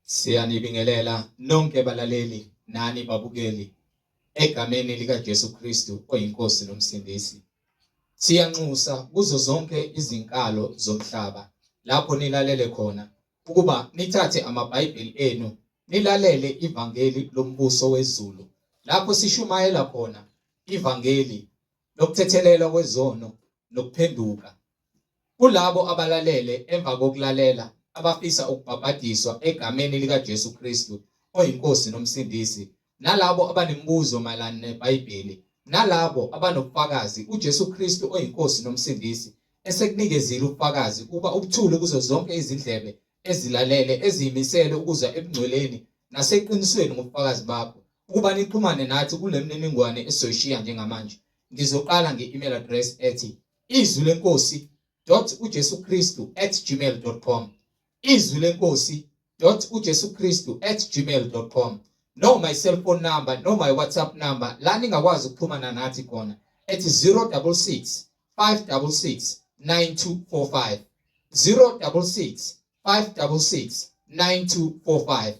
Siyanibingelela nonke balaleli nani babukeli egameni likaJesu Kristu oyiNkosi noMsindisi. Siyanxusa kuzo zonke izinkalo zomhlaba lapho nilalele khona ukuba nithathe amaBhayibheli enu nilalele ivangeli lombuso wezulu lapho sishumayela khona ivangeli lokuthethelelwa kwezono nokuphenduka. Kulabo abalalele emva kokulalela abafisa ukubhabhadiswa egameni likaJesu Kristu oyiNkosi noMsindisi, nalabo abanemibuzo mayelana neBhayibheli, nalabo abanobufakazi uJesu Kristu oyiNkosi noMsindisi esekunikezile ubufakazi ukuba ubuthule kuzo zonke izindlebe ezilalele eziyimisele ukuza ebungcweleni naseqinisweni ngobufakazi bakho ukuba nixhumane nathi kule mniningwane esizoyishiya njengamanje. Ngizoqala nge-email address ethi izwi lenkosi dot uJesu Kristu at gmail dot com, izwi lenkosi dot uJesu Kristu at gmail dot com, noma i-cellphone number noma i-WhatsApp number la ningakwazi ukuxhumana nathi khona ethi 066 566 9245, 066 566 9245.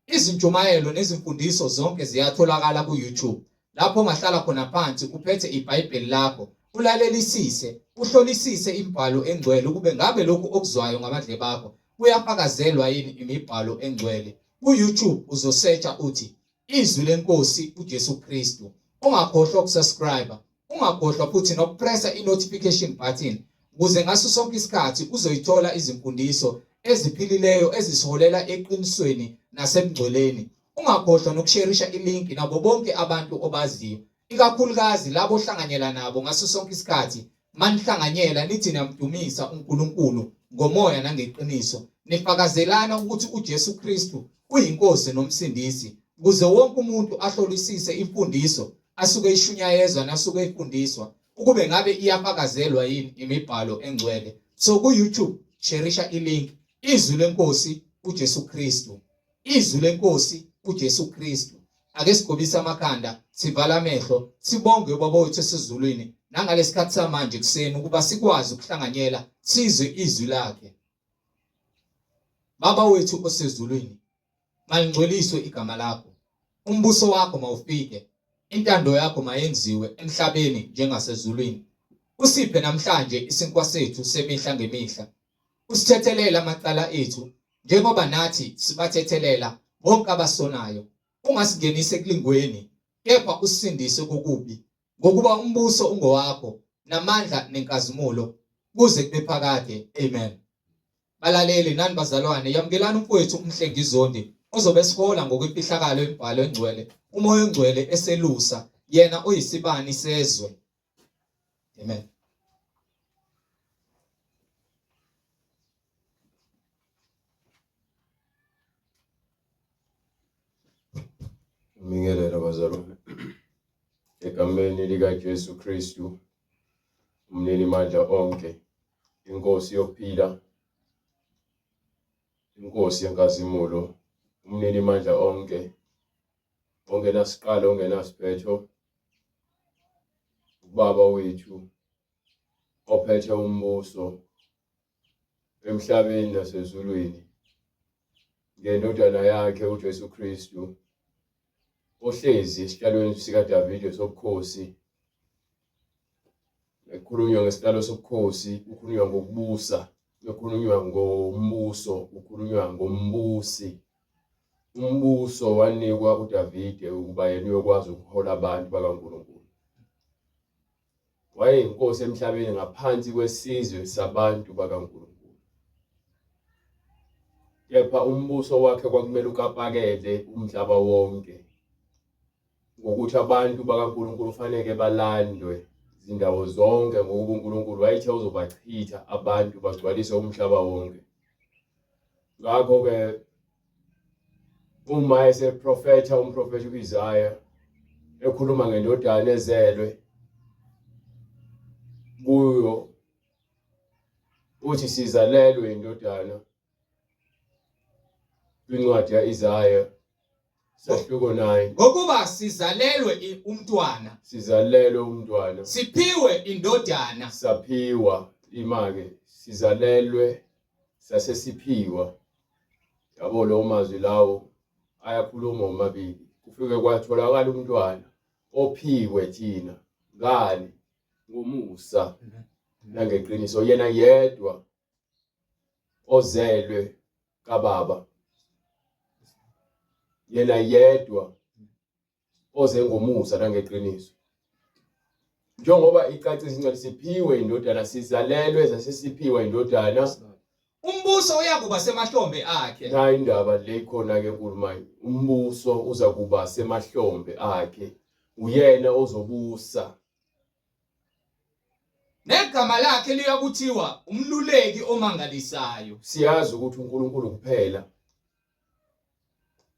Izintshumayelo nezimfundiso zonke ziyatholakala ku-YouTube lapho ongahlala khona phansi uphethe iBhayibheli lakho ulalelisise, uhlolisise imibhalo engcwele ukube ngabe lokhu okuzwayo ngamadlebe akho kuyafakazelwa yini imibhalo engcwele. Ku-YouTube uzosearcha uthi Izwi leNkosi uJesu Kristu. Ungakhohlwa ukusubscribe, ungakhohlwa futhi nokupressa i-notification button ukuze ngaso sonke isikhathi uzoyithola izimfundiso eziphilileyo ezisiholela eqinisweni nasebungcweleni. Ungakhohlwa nokusherisha ilinki nabo bonke abantu obaziyo, ikakhulukazi labo ohlanganyela nabo ngaso sonke isikhathi. Manihlanganyela nithi niyamdumisa uNkulunkulu ngomoya nangeqiniso, nifakazelana ukuthi uJesu Kristu uyiNkosi noMsindisi, ukuze wonke umuntu ahlolisise imfundiso asuke ishunyayezwa nasuke ifundiswa ukube ngabe iyafakazelwa yini imibhalo engcwele. So ku-YouTube sherisha ilink Izwi leNkosi uJesu Kristu. Izwi leNkosi uJesu Kristu. Ake sigobise amakhanda, sivale amehlo, sibonge uBaba wethu osezulwini nangalesikhathi samanje ekuseni ukuba sikwazi ukuhlanganyela sizwe izwi lakhe. Baba wethu osezulwini, malingcweliswe igama lakho. Umbuso wakho mawufike, intando yakho mayenziwe emhlabeni njengasezulwini. Usiphe namhlanje isinkwa sethu semihla ngemihla. Usithethelele amacala ethu njengoba nathi sibathethelela bonke abasonayo. Ungasingenisi ekulingweni, kepha usisindise kokubi. Ngokuba umbuso ungowakho, namandla nenkazimulo, kuze kube phakade. Amen. Balaleli nani bazalwane, yamukelani umfowethu uMhlengi Zondi ozobe esihola ngokwimfihlakalo yemibhalo engcwele, uMoya oNgcwele eselusa, yena oyisibani sezwe. Amen. Ngibingelele bazalwane egameni likaJesu Kristu umninimandla onke, inkosi yokuphila, inkosi yenkazimulo, umninimandla onke, ongenasiqalo ongenasiphetho, ubaba wethu ophethe umbuso emhlabeni nasezulwini ngendodana yakhe uJesu Kristu ohlezi esihlalweni sikaDavide sobukhosi. Kukhulunywa ngesihlalo sobukhosi, kukhulunywa ngokubusa, kukhulunywa ngombuso, kukhulunywa ngombusi. Umbuso wanikwa uDavide ukuba yena uyokwazi ukuhola abantu bakaNkulunkulu. Wayeyinkosi emhlabeni ngaphansi kwesizwe sabantu bakaNkulunkulu. Kepha umbuso wakhe kwakumele ukapakele umhlaba wonke ngokuthi abantu bakaNkulunkulu kufanele balandwe zindawo zonke ngokuba uNkulunkulu wayethe uzobachitha abantu bagcwalise umhlaba wonke. Ngakho-ke uma eseprofetha umprofethi u-Isaya ekhuluma ngendodana ezelwe kuyo uthi sizalelwe indodana kwincwadi ya-Isaya sahluko 9. Ngokuba sizalelwe umntwana, sizalelwe umntwana, siphiwe indodana, saphiwa imake, sizalelwe sase siphiwa. Yabo lawo mazwi lawo ayakhuluma omabili. Kufike kwatholakala umntwana ophiwe thina ngani ngomusa nangeqiniso yena yedwa ozelwe kababa yena yedwa oze ngomusa nangeqiniso njengoba icacisa incwadi siphiwe indodana sizalelwe sasesiphiwa indodana Umbuso uyakuba semahlombe akhe. Nayi indaba le khona ke nkulu manje umbuso uza kuba semahlombe akhe uyena ozobusa Negama lakhe liyakuthiwa umluleki omangalisayo. Siyazi ukuthi uNkulunkulu kuphela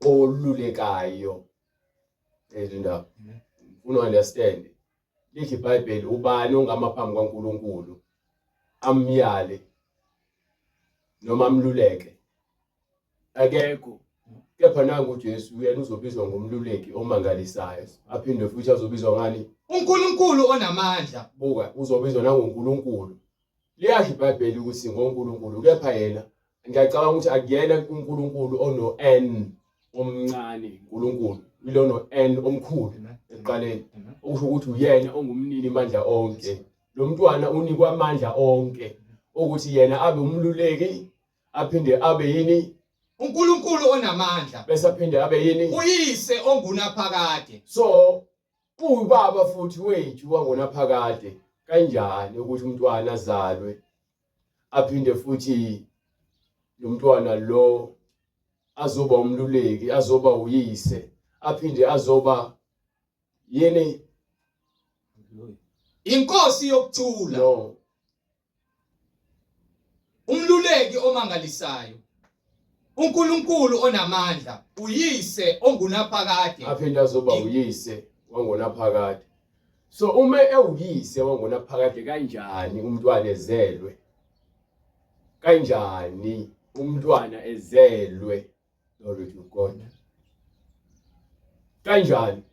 olulekayo ezindaba ufuna understand lithi iBhayibheli ubani ongama phambi kwaNkulunkulu amyale noma amluleke akekho kepha nangu uJesu uyena uzobizwa ngomluleki omangalisayo aphinde futhi azobizwa ngani uNkulunkulu onamandla buka uzobizwa nangoNkulunkulu liyasho iBhayibheli ukuthi ngoNkulunkulu kepha yena ngiyacabanga ukuthi akuyena uNkulunkulu ono-N omncane uNkulunkulu ilono N omkhulu ekuqaleni okusho ukuthi uyena ongumnini mandla onke lo mntwana unikwa amandla onke ukuthi yena abe umluleki aphinde abe yini uNkulunkulu onamandla bese aphinde abe yini uyise ongunaphakade so Uwubaba futhi wethu wangonaphakade kanjani ukuthi umntwana azalwe aphinde futhi lo mntwana lo azoba umluleki azoba uyise aphinde azoba yini inkosi yokuthula no Umluleki omangalisayo, uNkulunkulu onamandla, uyise ongunaphakade. Aphinde azoba uyise wangonaphakade. So uma ewuyise wangonaphakade kanjani umntwana ezelwe? Kanjani umntwana ezelwe? Glory to God. Kanjani?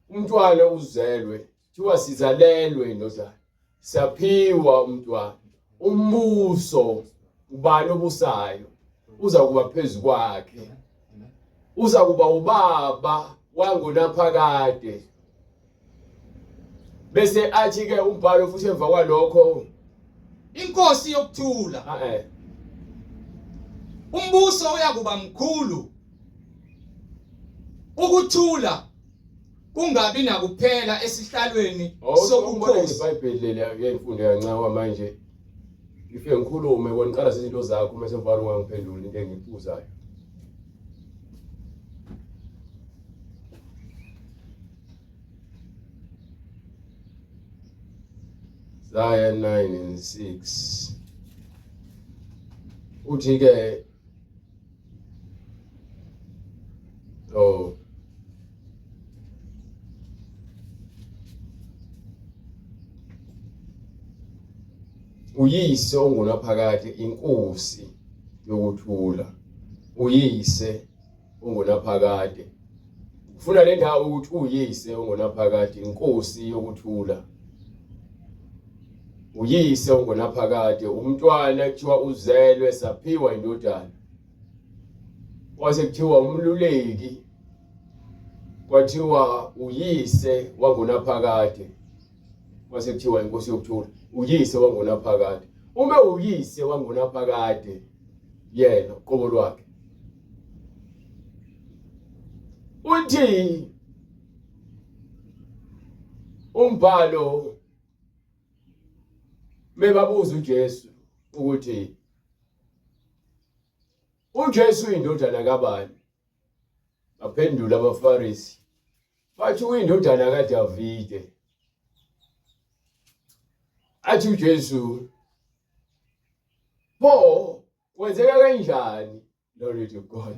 Umntwana uzelwe, kuthiwa sizalelwe indodana. Siyaphiwa umntwana. Umbuso ubani obusayo? Uza kuba phezu kwakhe. Uza kuba ubaba wangonaphakade. Bese athi ke umbhalo futhi emva kwalokho inkosi yokuthula eh umbuso uyakuba mkhulu ukuthula kungabi nakuphela esihlalweni oh, sobukhosi iBhayibheli leli ake ngifunde kancane manje ngifike ngikhulume wena uqala izinto zakho mase mfana ungangiphenduli into engikubuzayo Isaiah 9 and 6 uthi ke oh uyise ongunaphakade inkosi yokuthula uyise ungunaphakade ufuna le ndawo ukuthi uyise ungunaphakade inkosi yokuthula uyise ungunaphakade umntwana kuthiwa uzelwe saphiwa indodana kwase kuthiwa umluleki kwathiwa uyise wangunaphakade kwase kuthiwa inkosi yokuthula uyise wangunaphakade uma uyise wangunaphakade yena uqobo lwakhe uthi umbhalo mebabuza uJesu ukuthi uJesu uyindodana kabani baphendula abaFarisi bathi uyindodana kaDavide athi uJesu pho kwenzeka kanjani glory to God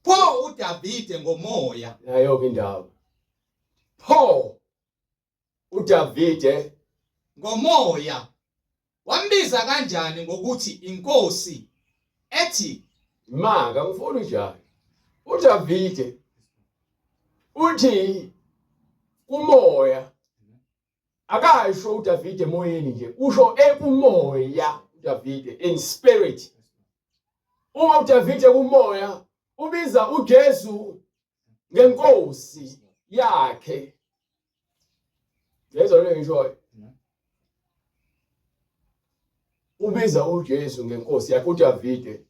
pho uDavide ngomoya nayo ke indaba pho uDavide ngomoya wambiza kanjani ngokuthi inkosi ethi manga ngifuna njani uDavide uthi kumoya akasho uDavide emoyeni nje usho ekumoya uDavide in spirit Uma uDavide kumoya ubiza uJesu ngenkosi yakhe. Yezwa le ngishoyo. Ubiza uJesu ngenkosi yakhe uDavide.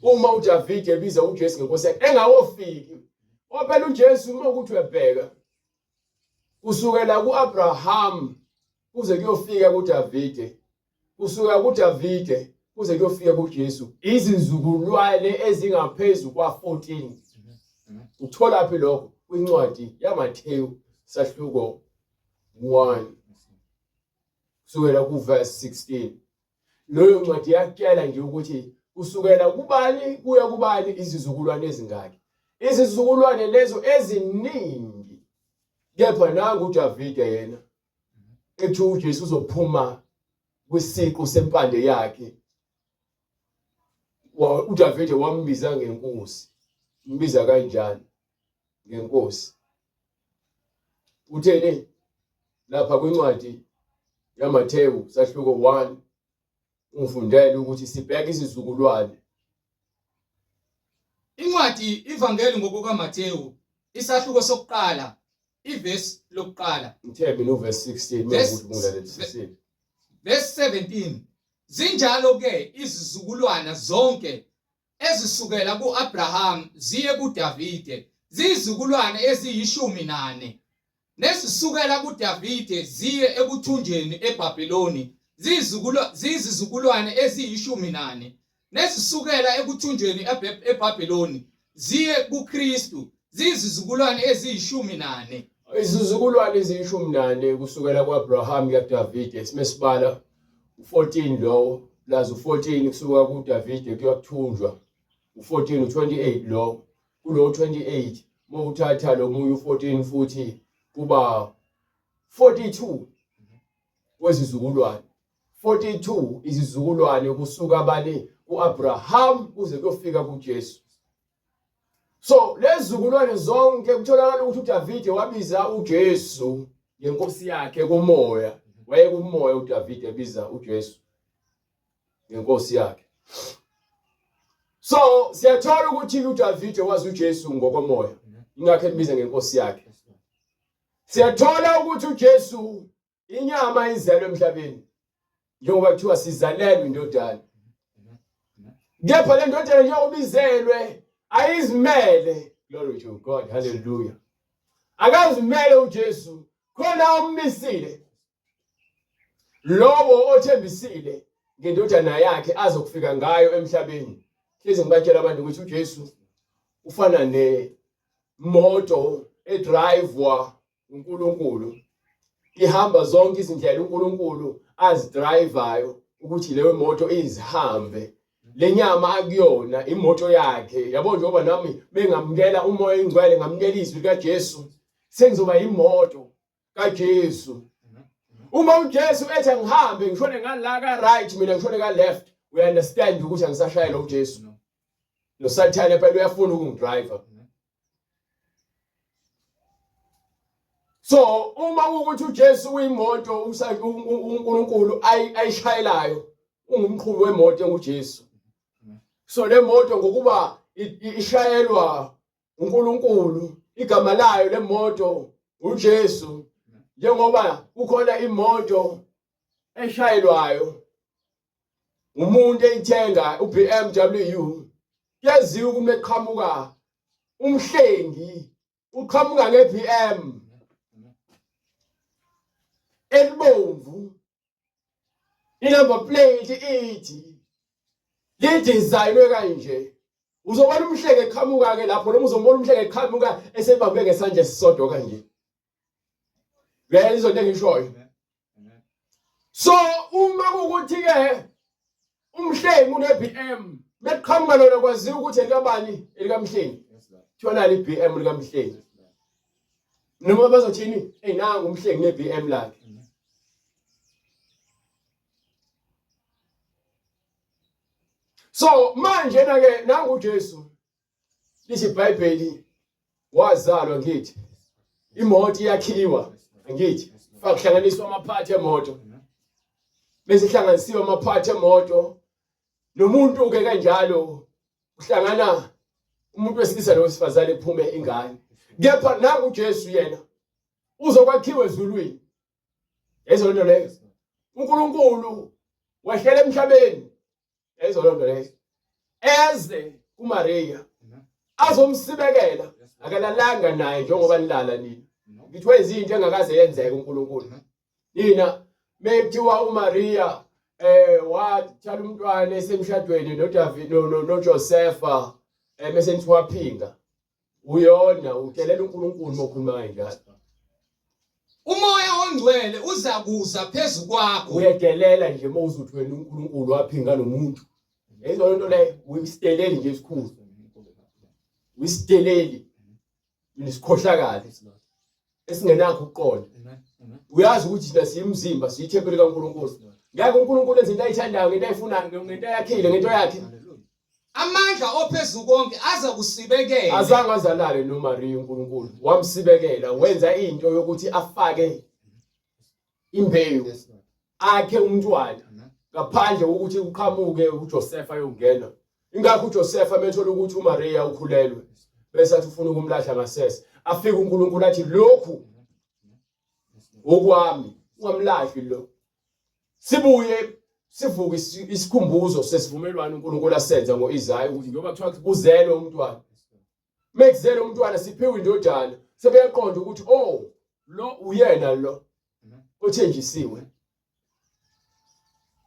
Uma uDavide ebiza uJesu ngenkosi yakhe engawofiki. Ophela uJesu uma ukuthi uyabheka kusukela kuAbraham kuze kuyofika kuDavide kusuka kuDavide kuze kuyofika kuJesu izizukulwane ezingaphezu kwa-14 ukutholaphi lokho kwincwadi yaMathewu sahluko 1 kusukela kuverse 16 leyo ncwadi iyakutshela nje ukuthi kusukela kubani kuya kubani izizukulwane ezingaki izizukulwane lezo eziningi kepha nangu uDavide yena ethi uJesu uzophuma kwisiqu sempande yakhe uDavide wambiza ngenkosi umbiza kanjani ngenkosi utheni lapha kwincwadi yaMathewu sahluko 1 ungifundele ukuthi sibheke izizukulwane Incwadi iVangeli ngokukaMathewu isahluko sokuqala ivesi lokuqala. Ngithe mina uverse 16 mawukuthi ungilalelisisile. Verse 17 Zinjalo ke izizukulwana zonke ezisukela ku-Abraham ziye kuDavide ziyizukulwane eziyishumi nane nezisukela kuDavide ziye ekuthunjeni eBabiloni ziyizizukulwane eziyishumi nane nezisukela ekuthunjweni eBabiloni ziye kuKristu ziyizizukulwane eziyishumi nane. Izizukulwane eziyishumi nane kusukela ku-Abraham kuya kuDavide simesibala u-14 lowo plus u-14 kusuka kuDavide kuya kuthunjwa u-14 u-28 lowo kulo 28 uma uthatha lo munye u-14 futhi kuba 42 kwezizukulwane 42 izizukulwane kusuka bani kuAbraham kuze kuyofika kuJesu so lezizukulwane zonke kutholakala ukuthi uDavide wabiza uJesu ngenkosi yakhe kumoya wayekumoya uDavide ebiza uJesu ngenkosi yakhe so siyathola ukuthi uDavide wazi uJesu ngokomoya ingakho embiza ngenkosi yakhe siyathola ukuthi uJesu inyama izelwe emhlabeni njengoba kuthiwa sizalelwe indodana kepha le ndodana njengoba izelwe ayizimele glory to God hallelujah akazimele uJesu khona ummisile lowo othembisile ngendodana yakhe azokufika ngayo emhlabeni hlezi ngibatshela abantu ukuthi uJesu ufana nemoto edrivewa uNkulunkulu ihamba zonke izindlela uNkulunkulu azidrivayo ukuthi leyo moto izihambe lenyama akuyona imoto yakhe yabo njengoba nami bengamukela umoya ingcwele ngamukela izwi likaJesu sengizoba imoto kaJesu uma uJesu ethi angihambe ngishone ngala ka right mina ngishone ka left we understand ukuthi angisashayela uJesu lo sathane phela uyafuna ukungidriver so uma ukuthi uJesu uyimoto uNkulunkulu ayishayelayo ungumqhubi wemoto enguJesu so le moto ngokuba ishayelwa uNkulunkulu igama layo lemoto uJesu njengoba kukhona imoto eshayelwayo umuntu eyithenga uBMW kuyaziwa uma eqhamuka umhlengi uqhamuka ngeBM elibomvu inumber plate ithi lidesignwe kanje uzobona umhleke eqhamuka ke lapho noma uzombona umhleke eqhamuka esebambe ngesandla esisodwa kanje uyayizwa into engishoyo so uma kuwukuthi ke umhlengi une BM beqhamuka lona kwaziwa ukuthi elikabani elikamhlengi kuthiwa nali iBM likamhlengi noma bazothini hey nangu umhlengi ne BM lakhe so manje na ke nangu uJesu lithi iBhayibheli wazalwa ngithi imoto iyakhiwa ngithi fakuhlanganiswa amaphathi emoto bese ihlanganisiwe amaphathi emoto Nomuntu ke kanjalo uhlangana umuntu wesilisa nowesifazane kuphume ingane. Kepha nangu uJesu yena uzokwakhiwa ezulwini. Yayizwa lento leyo. uNkulunkulu wehlela emhlabeni. Yayizwa lento leyo. Eze kuMaria azomsibekela akalalanga naye njengoba nilala nina. Ngithi wenza into engakaze yenzeke uNkulunkulu. Nina mekuthiwa uMaria wathala umntwana esemshadweni noDavid noJosepha bese nithiwa phinga. Uyona udelela uNkulunkulu uma ukhuluma kanjalo. Umoya ongcwele uzakuza phezu kwakho. Uyedelela nje uma uzuthi wena uNkulunkulu waphinga nomuntu. Yayizwa lento leyo, uyisideleli nje esikhulu. Uyisideleli. Unesikhohlakali esingenakho ukuqonda. Uyazi ukuthi thina siyimzimba, siyithempeli kaNkulunkulu. Ngeke uNkulunkulu enze into ayithandayo, ngento ayifunayo, ngento ayakhile, ngento yakhe. Amandla ophezu konke aza kusibekela. Azange azalale noMariya uNkulunkulu. Wamsibekela, wenza into yokuthi afake imbewu akhe umntwana ngaphandle kokuthi kuqhamuke uJosefa ayongena. Ingakho uJosefa methola ukuthi uMariya ukhulelwe bese athi ufuna ukumlahla ngasese. Afike uNkulunkulu athi lokhu okwami ungamlahli lo. Sibuye sivuke isikhumbuzo sesivumelwano uNkulunkulu asenza ngoIsaya ukuthi njengoba kuthiwa kuzelwe umntwana mekuzele umntwana siphiwe indodana sebeyaqonda ukuthi oh lo uyena lo othenjisiwe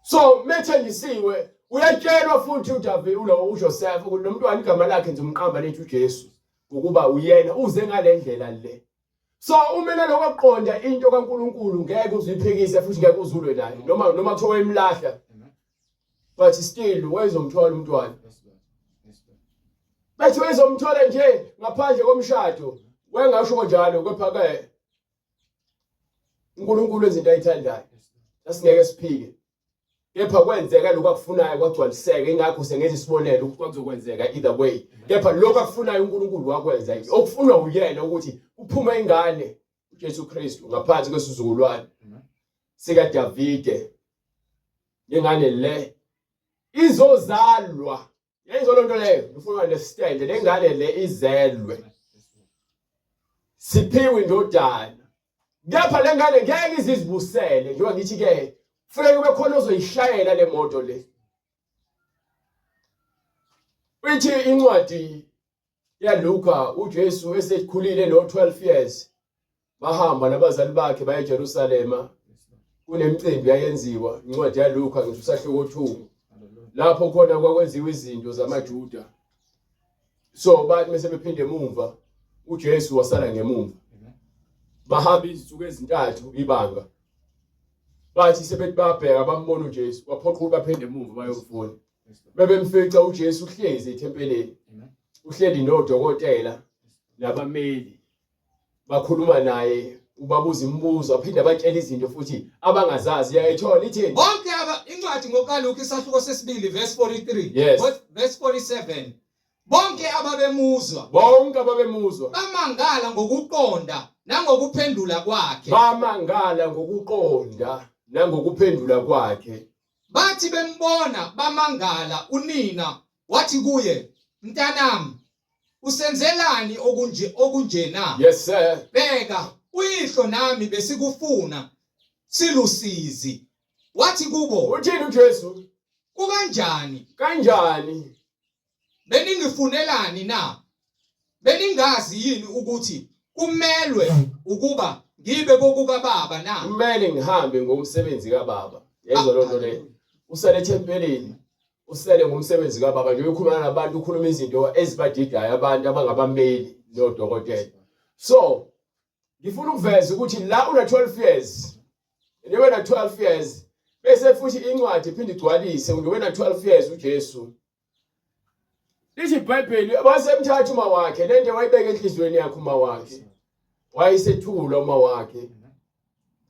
so methenjisiwe uyatshelwa futhi uDavid ulo uJoseph ukuthi lo mntwana igama lakhe ngizomqamba lithi uJesu ngokuba uyena uze ngalendlela le so uma naloko kuqonda into kaNkuluNkulu ngeke uziphikise futhi ngeke uzulwe naye noma kuthiwa wayemlahla but still wayezomthola umntwana bethi wayezomthola nje ngaphandle komshado wayengasho kanjalo kepha ke uNkulunkulu izinto ayithandayo asingeke siphike kepha kwenzeka lokhu akufunayo kwagcwaliseka ingakho sengenza isibonelo ukuthi kwakuzokwenzeka either way kepha lokhu akufunayo uNkulunkulu wakwenza okufunwa uyena ukuthi kuphume ingane uJesu Kristu ngaphansi kwesizukulwane sikaDavide lengane le izozalwa yayizwa lonto leyo ngifuna understand lengane le izelwe siphiwe indodana kepha lengane ngeke izizibusele njengoba ngithi ke kufuneka kube khona ozoyishayela le moto le ithi incwadi yaLuka uJesu esekhulile no 12 years bahamba nabazali bakhe baye eJerusalema kunemicimbi yayenziwa incwadi yaLuka ngisho usahluko 2 lapho khona kwakwenziwa izinto zamaJuda so bathi mase bephinde emumva uJesu wasala ngemumva bahamba izinsuku ezintathu ibanga bathi sebethi babheka bambona uJesu waphoqa ukuthi baphinde emumva bayofuna bebemfica uJesu uhlezi ethempelini uhleli nodokotela nabameli bakhuluma naye ubabuza imibuzo aphinde abatshela izinto futhi abangazazi yayithola ithini bonke aba incwadi ngokaLuka isahluko sesibili verse 43 yes. verse 47 bonke ababemuzwa bonke ababemuzwa bamangala ngokuqonda nangokuphendula kwakhe bamangala ngokuqonda nangokuphendula kwakhe Bathi bembona bamangala, unina wathi kuye, Mntanami, usenzelani okunje okunje na? Yes sir. Bheka, uyihlo nami besikufuna silusizi. Wathi kubo, Uthini uJesu? Kukanjani? Kanjani? Beningifunelani na? Beningazi yini ukuthi kumelwe ukuba ngibe kokukaBaba na? Kumele ngihambe ngomsebenzi kaBaba. Yezwa loo nto leyo. Usele ethempelini, usele ngomsebenzi kaBaba. Nje ukhuluma nabantu, ukhuluma izinto ezibadidayo abantu abangabameli nodokotela. So, ngifuna ukuveza ukuthi la una 12 years njengoba na 12 years bese futhi incwadi iphinde igcwalise njengoba na 12 years uJesu lithi iBhayibheli wasemthatha uma wakhe lento wayibeka enhlizweni yakhe uma wakhe wayesethula uma wakhe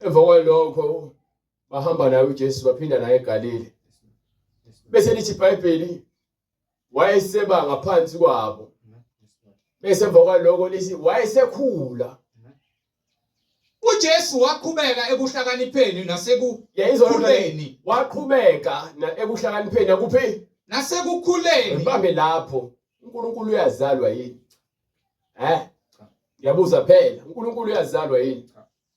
emva kwalokho bahamba naye uJesu baphinda naye eGalile bese lithi iBhayibheli wayeseba ngaphansi kwabo bese emva kwaloko lithi wayesekhula uJesu waqhubeka ekuhlakanipheni nasekukhuleni waqhubeka ekuhlakanipheni nakuphi Nasekukhuleni. Ngibambe lapho. uNkulunkulu uyazalwa yini? Eh? Ngiyabuza phela, uNkulunkulu uyazalwa yini?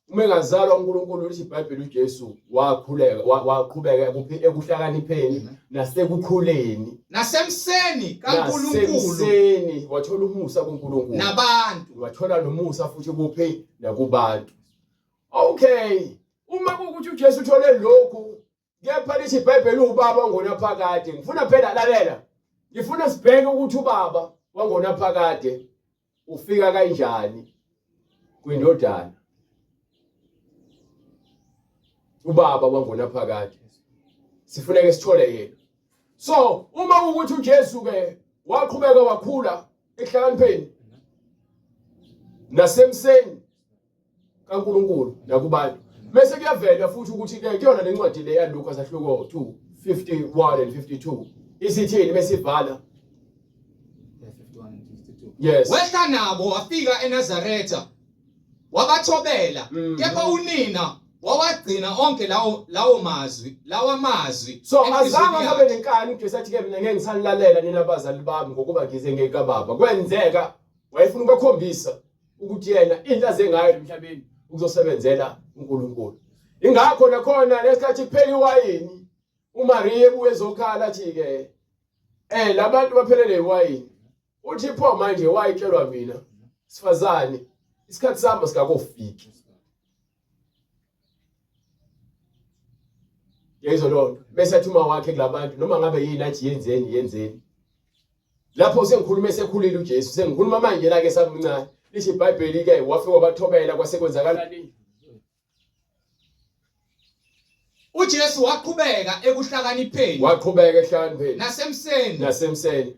Uma engazalwa uNkulunkulu lithi iBhayibheli uJesu wakhuleka waqhubeka kuphi ekuhlakanipheni nasekukhuleni nasemseni kaNkulunkulu nasemseni wathola umusa kuNkulunkulu nabantu wathola nomusa futhi kuphi nakubantu. Okay, uma kuwukuthi uJesu uthole lokhu kepha lithi iBhayibheli ubaba ongonaphakade. Ngifuna phela lalela. Ngifuna sibheke ukuthi ubaba wangonaphakade ufika kanjani kwindodana. Ubaba wangonaphakade. Sifuneke sithole yena. So uma ukuthi uJesu ke waqhubeka wakhula ekuhlakanipheni nasemseni kaNkuluNkulu nakubantu bese kuyavela futhi ukuthi ke kuyona lencwadi le yaLuka sahluko 2 51 and 52 isithini bese ibhala Yes. Wehla nabo wafika eNazaretha wabathobela mm. kepha unina wawagcina onke lawo lawo mazwi lawa mazwi so azange abe nenkani uJesu athi ke mina ngeke ngisanilalela nina bazali bami ngokuba ngize ngekababa kwenzeka wayefuna ukubakhombisa ukuthi yena into aze ngayo emhlabeni ukuzosebenzela uNkulunkulu ingakho nakhona lesikhathi kuphela iwayini uMaria ebuye ezokhala athi ke eh labantu baphelele iwayini uthi pho manje wayitshelwa mina sifazane isikhathi sami sikakofiki yayizwa loo nto bese athi uma wakhe kulabantu noma ngabe yini athi yenzeni yenzeni lapho sengikhuluma esekhulile uJesu sengikhuluma manje la ke samncane lisho iBhayibheli ke wafika wabathobela kwase kwenzakalani uJesu waqhubeka ekuhlakanipheni waqhubeka ekuhlakanipheni nasemseni nasemseni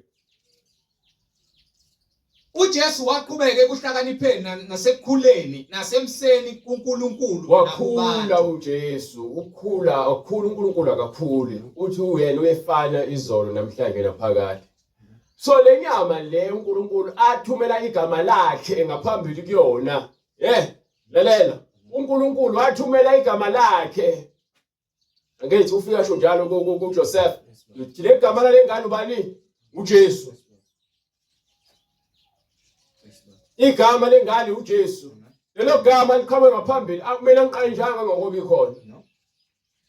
uJesu waqhubeka ekuhlakanipheni nasekukhuleni nasemseni kuNkulunkulu wakhula uJesu ukukhula akukhula uNkulunkulu akakhuli uthi uyena uyefana izolo namhlanje naphakade so le nyama le uNkulunkulu athumela igama lakhe ngaphambili kuyona eh lalela uNkulunkulu wathumela igama lakhe Angithi ufika sho njalo kuJoseph. Uthi le gama lale ngane ubani? UJesu. Igama lengane uJesu. Lelo gama liqhamuke ngaphambili akumele ngiqanjanga ngokuba ikhona.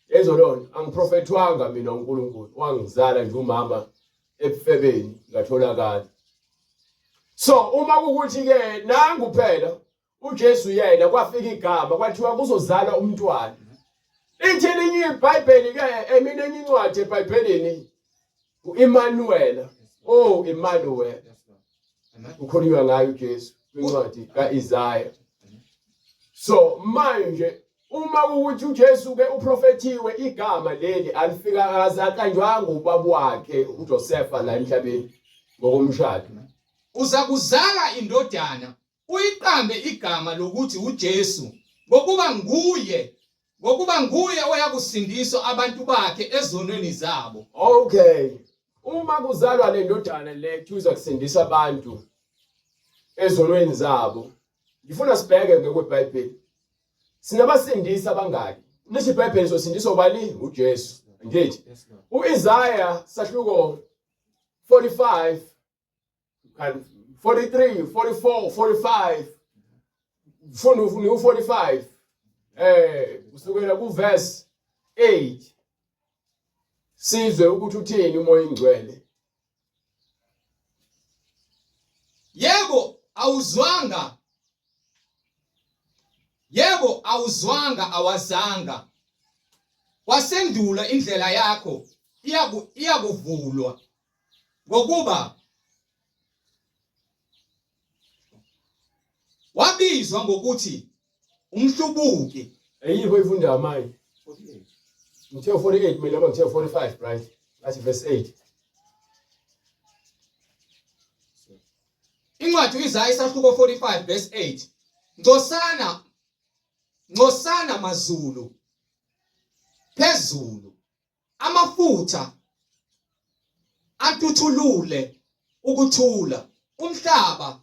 Yezo lona angiprofethwanga mina uNkulunkulu wangizala nje umama ebufebeni ngatholakala. So uma kukuthi ke nangu phela uJesu yena kwafika igama kwathiwa kuzozalwa umntwana ithi elinye iBhayibheli ke emine enye incwadi eBhayibhelini uEmmanuel oh Emmanuel ukhulunywa ngayo uJesu kwincwadi kaIsaya so manje uma ukuthi uJesu ke uprofethiwe igama leli alifika azaqanjwanga ubaba wakhe uJosefa la emhlabeni ngokomshado uza kuzala indodana Uyiqambe igama lokuthi uJesu, ngokuba nguye, ngokuba nguye oyakusindiswa abantu bakhe ezonweni zabo. Okay. Uma kuzalwa le ndodana le kuthiwa izakusindisa abantu ezonweni zabo. Ngifuna sibheke ngokweBhayibheli. Sinabasindisi abangaki? Lisho iBhayibheli sosindiswa ubani? UJesu. Ngithi. UIsaya sahluko 45 43 44 45 funda ufuna u45 eh kusukela ku verse 8 sizwe ukuthi uthini umoya ingcwele yebo awuzwanga yebo awuzwanga awazanga wasendula indlela yakho iyaku iyakuvulwa Ngokuba wabizwa ngokuthi umhlubuki. Eyikho ifundayo manje. Ngithe 48 mina noma ngithe 45 right? Athi verse 8. Incwadi uIsaya isahluko 45 verse 8. Ngcosana ngcosana mazulu phezulu Amafutha antuthulule ukuthula, umhlaba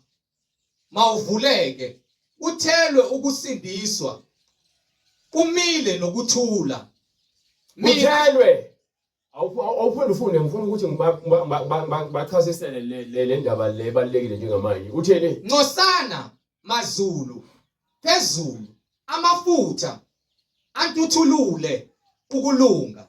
mawuvuleke, uthelwe ukusindiswa, kumile nokuthula. Mina Uthelwe. Awuphinde ufunde ngifuna ukuthi ngibachasisele le ndaba le ebalulekile njengamanje. Utheni? Ncosana mazulu phezulu amafutha antuthulule ukulunga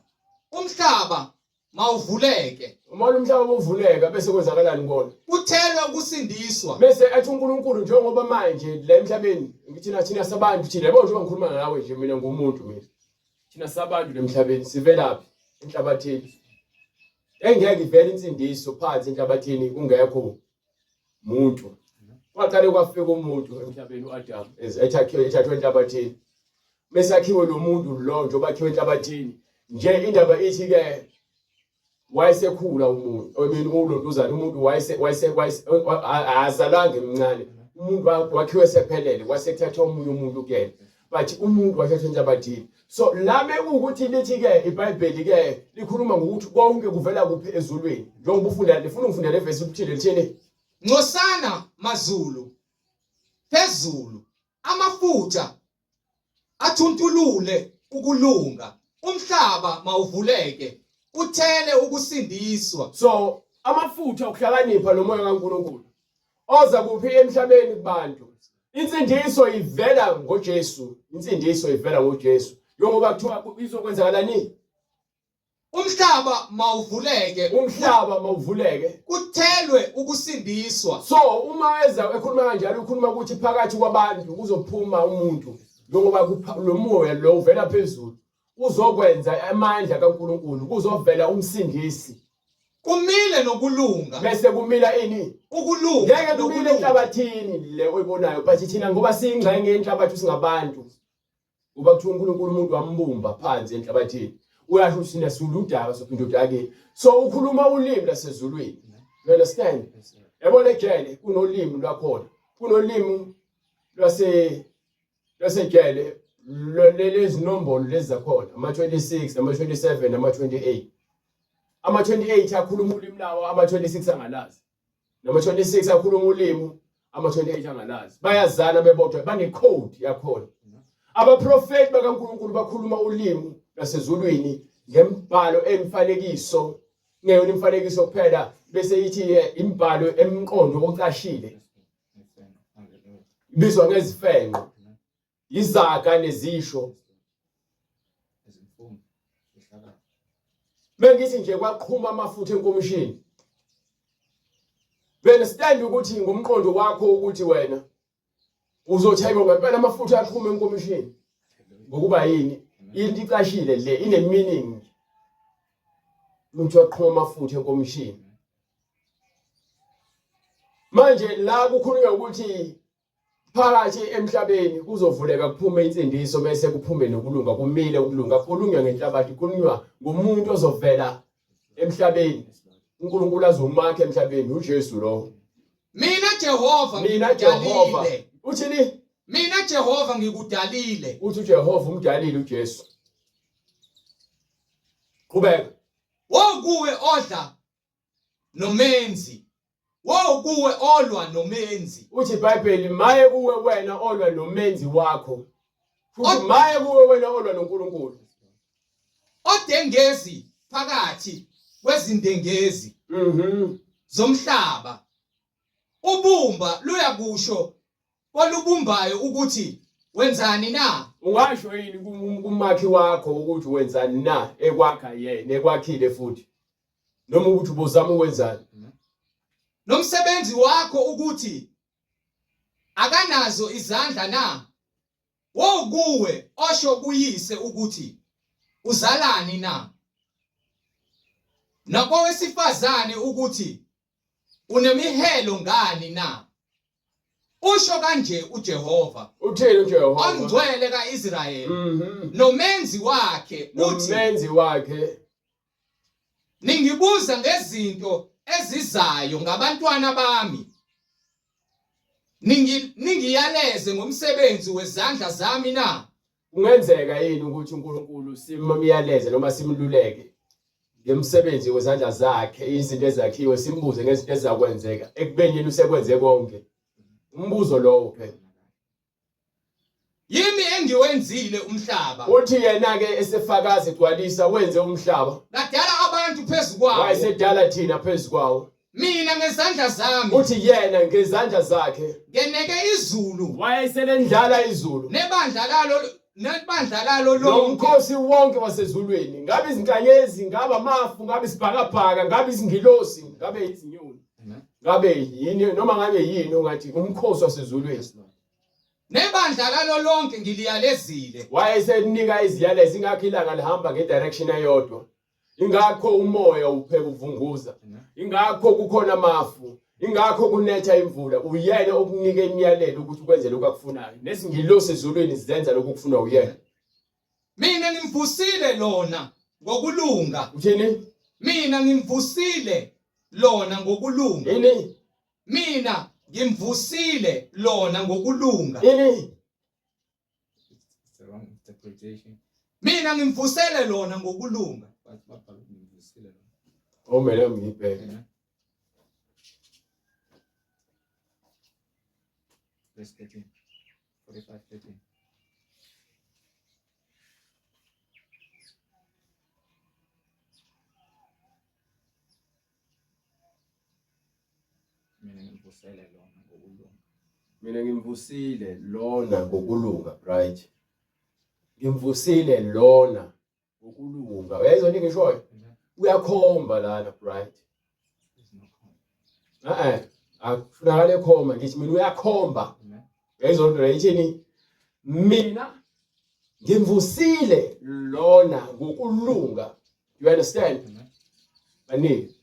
umhlaba mawuvuleke. Uma umhlaba uvuleka bese kwenzakalani kona? Kuthelwe ukusindiswa. Bese athi uNkulunkulu njengoba manje la emhlabeni ngithina thina sabantu thina yabo njengoba ngikhuluma nawe nje mina ngumuntu mina. Thina sabantu lemhlabeni sivelaphi enhlabathini. Engeke ivele insindiso phansi enhlabathini kungekho muntu. Kwaqale kwafika umuntu emhlabeni uAdam ethathiwe ethathwe enhlabathini. Mesakhiwe lo muntu lo njengoba akhiwe enhlabathini nje indaba ithi ke wayesekhula umuntu I mean ulontuzana umuntu wayese wayese azalanga emncane umuntu wakhiwe sephelele kwasekuthathwa omunye umuntu kuyena but umuntu wathathwa enhlabathini so la mekuwukuthi lithi ke iBhayibheli ke likhuluma ngokuthi konke kuvela kuphi ezulwini njengoba ufunda lifuna ungifunda le verse ukuthile lithini Ncosana mazulu phezulu amafutha athuntulule ukulunga umhlaba mawuvuleke uthele ukusindiswa so amafutha okuhlakanipha nomoya kaNkulunkulu oza kuphi emhlabeni kubantu insindiso ivela ngoJesu insindiso ivela ngoJesu njengoba kuthiwa izokwenzakalani Umhlaba mawuvuleke. Umhlaba mawuvuleke. Kuthelwe ukusindiswa. So uma eza ekhuluma kanjalo ukhuluma ukuthi phakathi kwabantu kuzophuma umuntu njengoba lo moya lo uvela phezulu uzokwenza amandla kaNkuluNkulu kuzovela umsindisi. Kumile nokulunga. Bese kumila ini? Ukulunga. Ngeke kumile enhlabathini le oyibonayo but thina ngoba siyingxenye yenhlabathi singabantu. Ngoba kuthiwa uNkulunkulu umuntu wambumba phansi enhlabathini. Uyasho ukuthi thina siwuludaka sophinda udakeni. So ukhuluma ulimi lasezulwini. You understand? Yabona ejele kunolimi lwakhona. Kunolimi lwase lwasejele lezinombolo lezi zakhona ama-26 ama-27 ama-28 ama-28 akhuluma ulimi lawo ama-26 angalazi Noma 26 akhuluma ulimi ama-28 angalazi. Bayazana bebodwa bane-code yakhona. Abaprofeti bakaNkulunkulu bakhuluma ulimi lwasezulwini ngembhalo emfanekiso ngeyona imifanekiso kuphela bese ithi imibhalo emqondo ocashile ibizwa ngezifenqo izaga nezisho bengithi nje kwaqhuma amafutha enkomishini understand ukuthi ngomqondo wakho ukuthi wena uzothi ngempela amafutha aqhuma enkomishini ngokuba yini into icashile le ine meaning ukuthi waqhuma amafutha enkomishini manje la kukhulunywa ukuthi Phakathi emhlabeni kuzovuleka kuphume insindiso bese kuphume nokulunga kumile ukulunga kukhulunywa ngenhlabathi kukhulunywa ngomuntu ozovela emhlabeni uNkulunkulu azomakha emhlabeni uJesu lo Mina Jehova mina Jehova uthini Mina Jehova ngikudalile uthi uJehova umdalile uJesu Qhubeka Wokuwe odla nomenzi Woe kuwe olwa nomenzi. Uthi iBhayibheli maye kuwe wena olwa nomenzi wakho. Futhi maye kuwe wena olwa noNkulunkulu. Odengezi phakathi kwezindengezi. Mhm. Zomhlaba. Ubumba luyakusho kolubumbayo ukuthi wenzani na? Ungasho yini kumakhi wakho ukuthi wenzani na ekwakha yena ekwakhile futhi? noma ukuthi ubuzama ukwenzani nomsebenzi wakho ukuthi akanazo izandla na wokuwe osho kuyise ukuthi uzalani na nakowesifazane ukuthi unemihelo ngani na Usho kanje uJehova. Uthini uJehova? Ongcwele kaIsrayeli. Mm Nomenzi wakhe uthi. Nomenzi wakhe. Ningibuza ngezinto ezizayo ngabantwana bami. Ningi ningiyaleze ngomsebenzi wezandla zami na? Kungenzeka yini ukuthi uNkulunkulu simyaleze noma simluleke ngemisebenzi wezandla zakhe izinto ezakhiwe simbuze ngezinto ezizakwenzeka ekubeni yena usekwenze konke umbuzo lowo phela Yimi engiwenzile umhlaba. Uthi yena ke esefakaza egcwalisa wenze umhlaba. Ngadala abantu abantu phezu kwawo. Wayesedala thina phezu kwawo. Mina ngezandla zami. Uthi yena ngezandla zakhe. Ngeneke izulu. Wayeselendlala izulu. Nebandla lalo nebandla lalo lonke. Nomkhosi wonke wasezulwini. Ngabe izinkanyezi, ngabe amafu, ngabe isibhakabhaka, ngabe izingilosi, ngabe izinyoni. Ngabe yini noma ngabe yini ongathi umkhosi wasezulwini. Nebandla lalo lonke ngiliyalezile. Wayesenika iziyalezo ingakho ilanga lihamba ngedirection eyodwa. Ingakho umoya upheka uvunguza. Ingakho kukhona amafu. Ingakho kunetha imvula. Uyena okunika imiyalelo ukuthi ukwenze lokhu akufunayo. Nezingilosi ezulwini zenza lokhu okufunwa uyena. Mina ngimvusile lona ngokulunga. Uthini? Mina ngimvusile lona ngokulunga. Yini? Mina ngimvusile lona ngokulunga. Yini? It's the wrong interpretation. Mina ngimvusele lona ngokulunga. But babhala ukuthi ngimvusile lona. Omele ngibheke. Amen. Verse 13. 45 13. Mina ngimvusele lona ngokulunga. Mina ngimvusile lona ngokulunga, right? Ngimvusile lona ngokulunga. Uyayizwa into engishoyo? Uyakhomba lana, right? Eh, akufunakala ekhomba ngithi mina uyakhomba. Uyayizwa into leyo ithini? Mina ngimvusile lona ngokulunga. You understand? Baningi.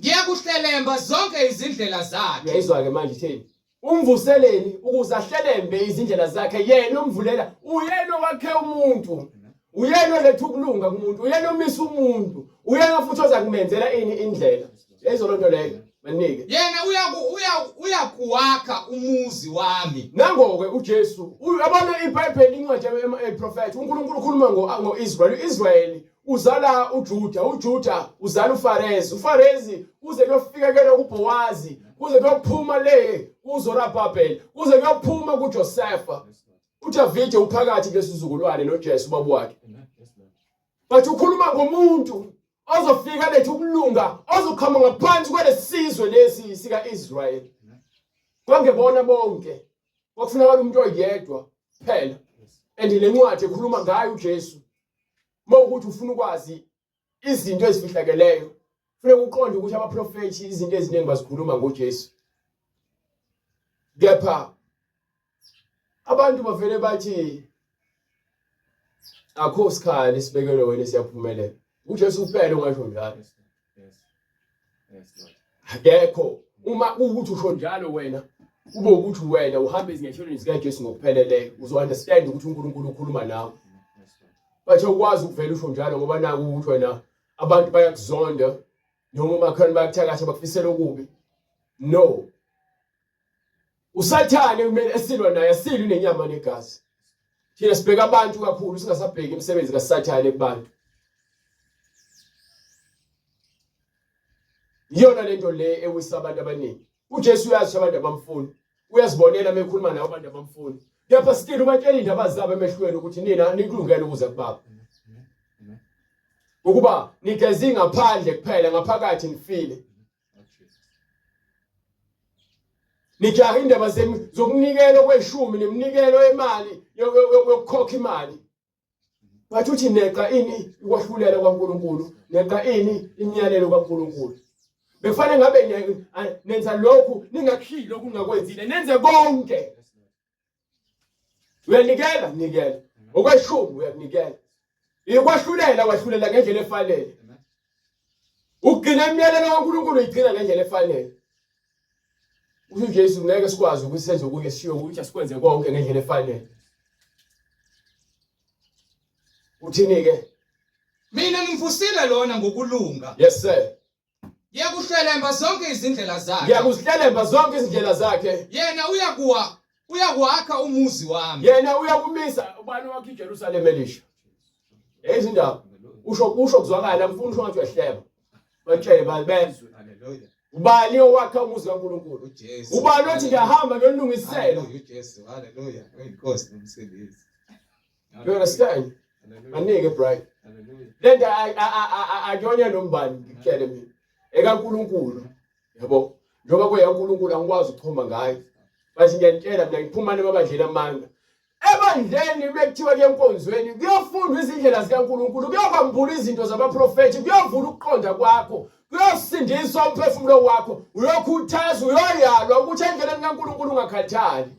Ngiyakuhlelemba zonke izindlela zakhe. Uyayizwa-ke manje ithini? Umvuseleni ukuze ahlelembe izindlela zakhe yena umvulela uyena owakhe umuntu uyena oletha ukulunga kumuntu uyena omisa umuntu uyena futhi oza kumenzela ini indlela yayizwa loo nto leyo manike Yena uyaku uya uyakuwakha umuzi wami. Nango-ke uJesu uyabona iBhayibheli incwadi eprofethi uNkulunkulu ukhuluma ngo-Israyeli u-Israyeli uzala uJuda uJuda uzala uFarezi uFarezi kuze kuyofika kena kuBhowazi kuze kuyophuma le kuZorababel kuze kuyophuma kuJosefa uDavide uphakathi kulesizukulwane noJesu ubaba wakhe but ukhuluma ngomuntu ozofika lethu ukulunga ozoqhamuka ngaphansi kwalesizwe lesi sika-Israyeli kwangebona bonke kwakufunakala umuntu oyedwa kuphela and le ncwadi ekhuluma ngayo uJesu uma ukuthi ufuna ukwazi izinto ezifihlakeleyo funeka uqonde ukuthi abaprofethi izinto eziningi bazikhuluma ngoJesu kepha abantu bavele bathi akho sikhali sibekelwe wena siyaphumelela uJesu kuphela ongasho njalo akekho uma kuwukuthi usho njalo wena kube ukuthi wena uhamba ezinyathelweni zikaJesu ngokupheleleyo uzo understand ukuthi uNkulunkulu ukhuluma nawe but awukwazi ukuvela usho njalo ngoba naku ukuthi wena abantu bayakuzonda noma umakhelwane bayakuthakatha bakufisela okubi no usathane kumele esilwa naye asilwi nenyama negazi thina sibheka abantu kakhulu singasabheki imisebenzi kasathane kubantu iyona lento le ewisa abantu abaningi uJesu uyazi abantu abamfuni uyazibonela uma ekhuluma nawo abantu abamfuni kepha still ubatshela indaba zabo emehlweni ukuthi nina nikulungele ukuza kubaba ukuba nigeze ngaphandle kuphela ngaphakathi nifile nijaha indaba zokunikela okweshumi neminikelo yemali yokukhokha imali bathi uthi neqa ini ukwahlulela kwaNkuluNkulu neqa ini imiyalelo kaNkuluNkulu bekufanele ngabe nenza lokhu ningakushilo okungakwenzile nenze konke uyanikela nikela okweshumi uyakunikela ikwahlulela wahlulela ngendlela efanele ugcina imiyalelo kaNkuluNkulu uyigcina ngendlela efanele usho uJesu ngeke sikwazi ukuthi senze okunye sishiye ukuthi asikwenze konke ngendlela efanele uthini ke mina ngimvusile lona ngokulunga yes sir Ngiyakuhlelemba zonke izindlela zakhe. Ngiyakuzihlelemba zonke izindlela zakhe. Yena uyakuwa uyakwakha umuzi wami. Yena uyakumisa ubani wakhe iJerusalema elisha. Yezi indaba. Usho kusho kuzwakala mfuna usho ngathi uyahleba. Batshele bezwe. Hallelujah. Ubani owakha umuzi kaNkulunkulu? uJesu. Ubani othi ngiyahamba ngiyolungisela? Hallelujah, uJesu. Hallelujah. Uyinkosi nomsindisi. You understand? Hallelujah. Manike Brian. Lento akuyona nombani ngikutshele mina. EkaNkuluNkulu. Yabo. Njengoba kuyaNkuluNkulu angikwazi ukuchoma ngayo. Bathi ngiyanitshela mina ngiphuma nemabandleni amanga. Ebandleni bekuthiwa kuye enkonzweni kuyofundwa izindlela zikaNkuluNkulu, kuyokwambula izinto zabaprofethi, kuyovula ukuqonda kwakho, kuyosindiswa umphefumulo wakho, uyokhuthazwa, uyoyalwa ukuthi endleleni kaNkuluNkulu ungakhathali.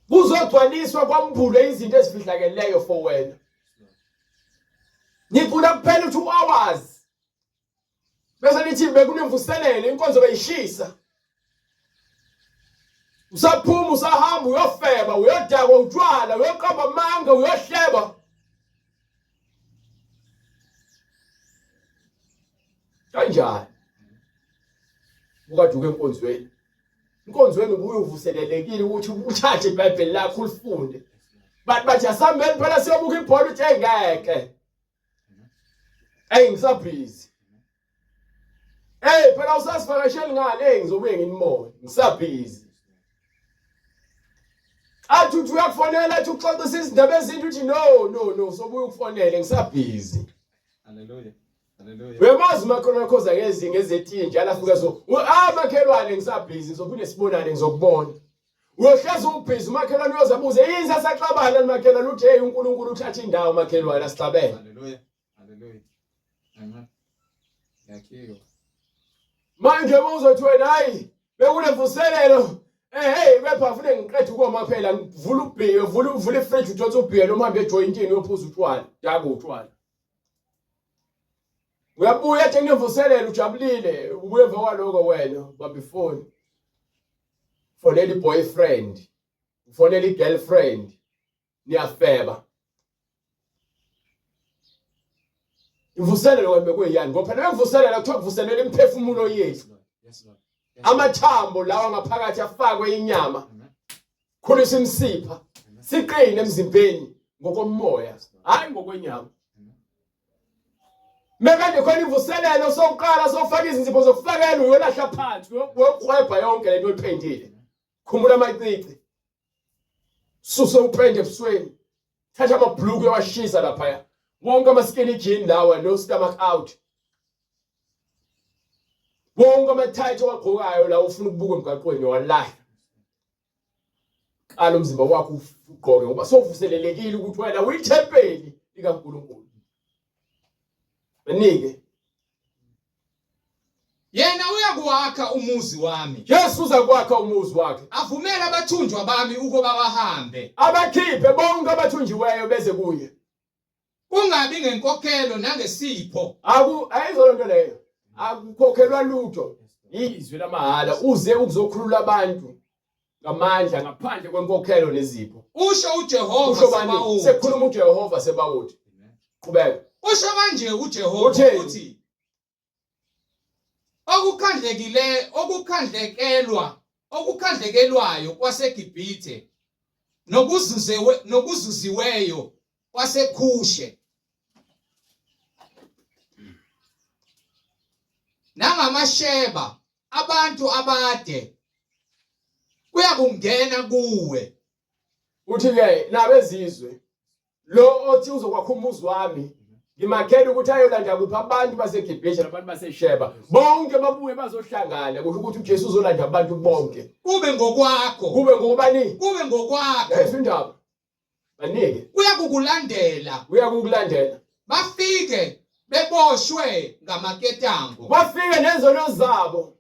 Kuzogcwaliswa kwambulwe izinto ezifihlakeleyo for wena. Nicula kuphela u-2 hours. Bese nithi bekunemvuselelo inkonzo beyishisa. Usaphuma usahamba uyofeba uyodakwa utshwala uyoqamba amanga uyohleba. Kanjani? Ukade uke enkonzweni. Inkonzweni ubuye uvuselelekile ukuthi uthathe iBhayibheli lakho ulifunde. Bathi bathi asihambeni phela siyobuka ibhola uthi ngeke. Ey ngisabhizi. Ey phela usasivakasheli ngani? Ey ngizobuye nginibone. Ngisabhizi. Athi uthi uyakufonela athi uxoxisa izindaba ezinto uthi no no no sobuye ukufonele ngisabhizi. Hallelujah. Hallelujah. Uyamazi umakhelwane wakho ngezinga ezetiye njalo afika so ah makhelwane ngisabhizi ngizophinde sibonane ngizokubona. Uyohlezi ubhizi umakhelwane uyoze abuze yini sasaxabana makhelwane uthi hey uNkulunkulu uthatha indawo makhelwane asixabene. Hallelujah. Hallelujah. Amen. Yakhiwa. Manje uma uzothi wena hayi bekunemvuselelo eh hey kepha fune ngiqede ukoma phela ngivula ubhiye vula uvula ifridge uthothe ubhiye noma uhambe ejoyintini uyophuza utshwala daka utshwala. Uyabuya ethi kunemvuselelo ujabulile ubuye emva kwaloko wena ubamba ifoni. Fonela i-boyfriend, ufonela i-girlfriend, niyafeba. Imvuselelo wena bekuyiyani ngoba phela imvuselelo kuthiwa kuvuselela imiphefumulo yethu. Amathambo lawa ngaphakathi afakwe inyama. Khulisa imisipha. Siqine emzimbeni ngokomoya, hayi ngokwenyama. Mekade khona imvuselelo sokuqala sofaka izinzipho zokufakela uyolahla phansi uyokwebha yonke lento oyiphendile. Khumula amacici. Suse upende ebusweni. Thatha amabhluku uyawashisa laphaya. Wonke ama-skinny jean lawa no stomach out. Wonke ama-tight owagqokayo la ufuna ukubuka emgaqweni walahla. Qala umzimba wakho ugqoke ngoba sowuvuselelekile ukuthi wena uyithempeli likaNkulunkulu. Benike Yena uyakuwakha umuzi wami. Jesu uzakwakha umuzi wakhe. Avumele abathunjwa bami ukuba bahambe. Abakhiphe bonke abathunjiweyo beze kuye. Kungabi ngenkokhelo nangesipho. Aku ayizona nto leyo. Akukhokhelwa lutho. Izwi lamahhala uze ukuzokhulula abantu ngamandla ngaphandle kwenkokhelo nezipho. Usho uJehova Usho bani? Sebawoti. Sekukhuluma uJehova Sebawoti. Qhubeka. Usho kanje uJehova Utheni? uthi okukhandlekile okukhandlekelwa okukhandlekelwayo kwaseGibhithe nokuzuzewe nokuzuziweyo kwaseKhushe nangamasheba abantu abade kuyakungena kuwe Uthi ke nabezizwe lo othi uzokwakha umuzi wami ngimakhela ukuthi ayolanda kuphi abantu baseGibhithe nabantu baseSheba bonke babuye bazohlangana kusho ukuthi uJesu uzolanda abantu bonke kube ngokwakho kube ngokubani kube ngokwakho yayizwa indaba banike kuyakukulandela uyakukulandela bafike beboshwe ngamaketango bafike nezono zabo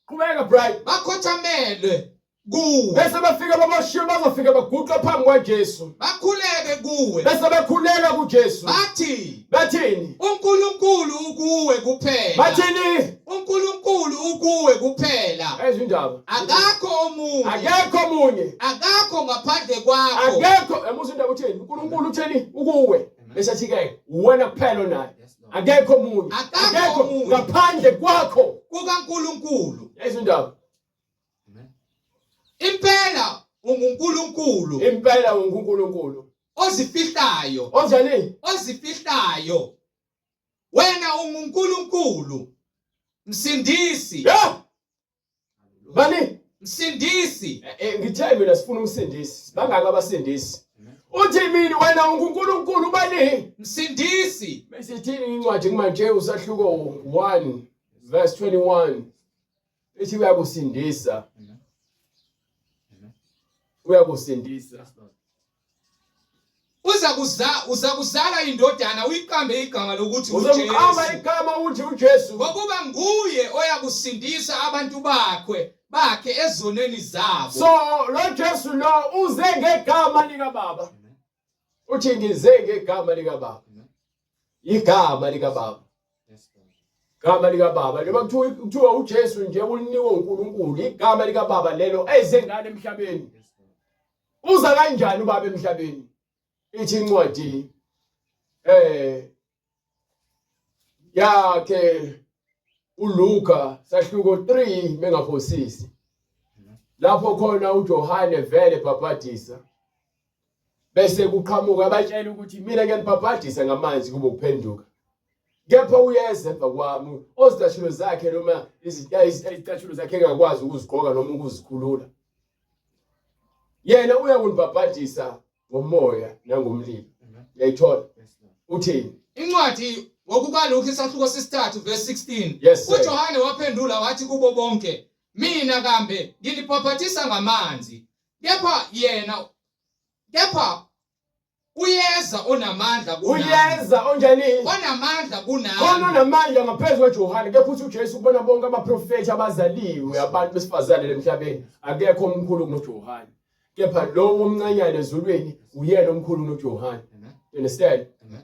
qhubeka Brian bakhothamele kuwe bese bafika baboshiwe bazofika baguqa phambi kwaJesu bakhuleke kuwe bese bekhuleka kuJesu bathi bathini uNkulunkulu ukuwe kuphela bathini uNkulunkulu ukuwe kuphela ezwe indaba akakho omunye akekho omunye akakho ngaphandle kwakho akekho emuza indaba uthini uNkulunkulu utheni ukuwe bese athi ke uwena kuphela onaye akekho omunye Akekho omunye. ngaphandle kwakho kukaNkulunkulu ezwe indaba Impela unguNkulunkulu. Impela unguNkulunkulu. Ozifihlayo. Onjani? Ozifihlayo. Wena unguNkulunkulu. Msindisi. Yeah. Bani? Msindisi. Eh, eh, ngithe mina sifuna umsindisi. Bangaka abasindisi. Uthi mina wena unguNkulunkulu ubani? Msindisi. Bese ithini incwadi kuMateyu usahluko 1 verse 21 ithi uyakusindisa. Uyakusindisa. Uza kuza uza kuzala indodana uyiqambe igama lokuthi Uzomqamba uJesu. igama uthi uJesu. Ngokuba nguye oyakusindisa abantu bakhe bakhe ezonweni zabo. So lo Jesu lo uze ngegama lika Baba. Uthi ngize ngegama lika Baba. Igama lika Baba. Igama lika Baba. Njengoba kuthiwa uJesu nje ulinikwe uNkulunkulu, igama lika Baba lelo eze ngalo emhlabeni. Uza kanjani ubaba emhlabeni? Ithi incwadi yakhe uLuka sahluko 3 mengaphosisi. Lapho khona uJohane vele bhabhadisa. Bese kuqhamuka abatshela ukuthi mina ngiyanibhabhadisa ngamanzi kube ukuphenduka. Kepha uyeza emva kwami ozicathulo zakhe noma izicathulo zakhe engakwazi ukuzigqoka noma ukuzikhulula. Yena uyakunibhabhadisa ngomoya nangomlilo. Uyayithola? Uthini? Incwadi ngokukaLuka isahluko sesithathu verse 16. Yes, sir. UJohane waphendula wathi kubo bonke, mina kambe nginibhabhadisa ngamanzi, kepha yena kepha uyeza onamandla kunami. Uyeza onjani? Onamandla kunami. Khona onamandla ngaphezu kwaJohane kepha uthi uJesu kubona bonke abaprofethi abazaliwe abantu besifazane lemhlabeni akekho omkhulu kunoJohane. Kepha lowo omncanyana ezulwini uyena omkhulu kunoJohane. You understand? Amen.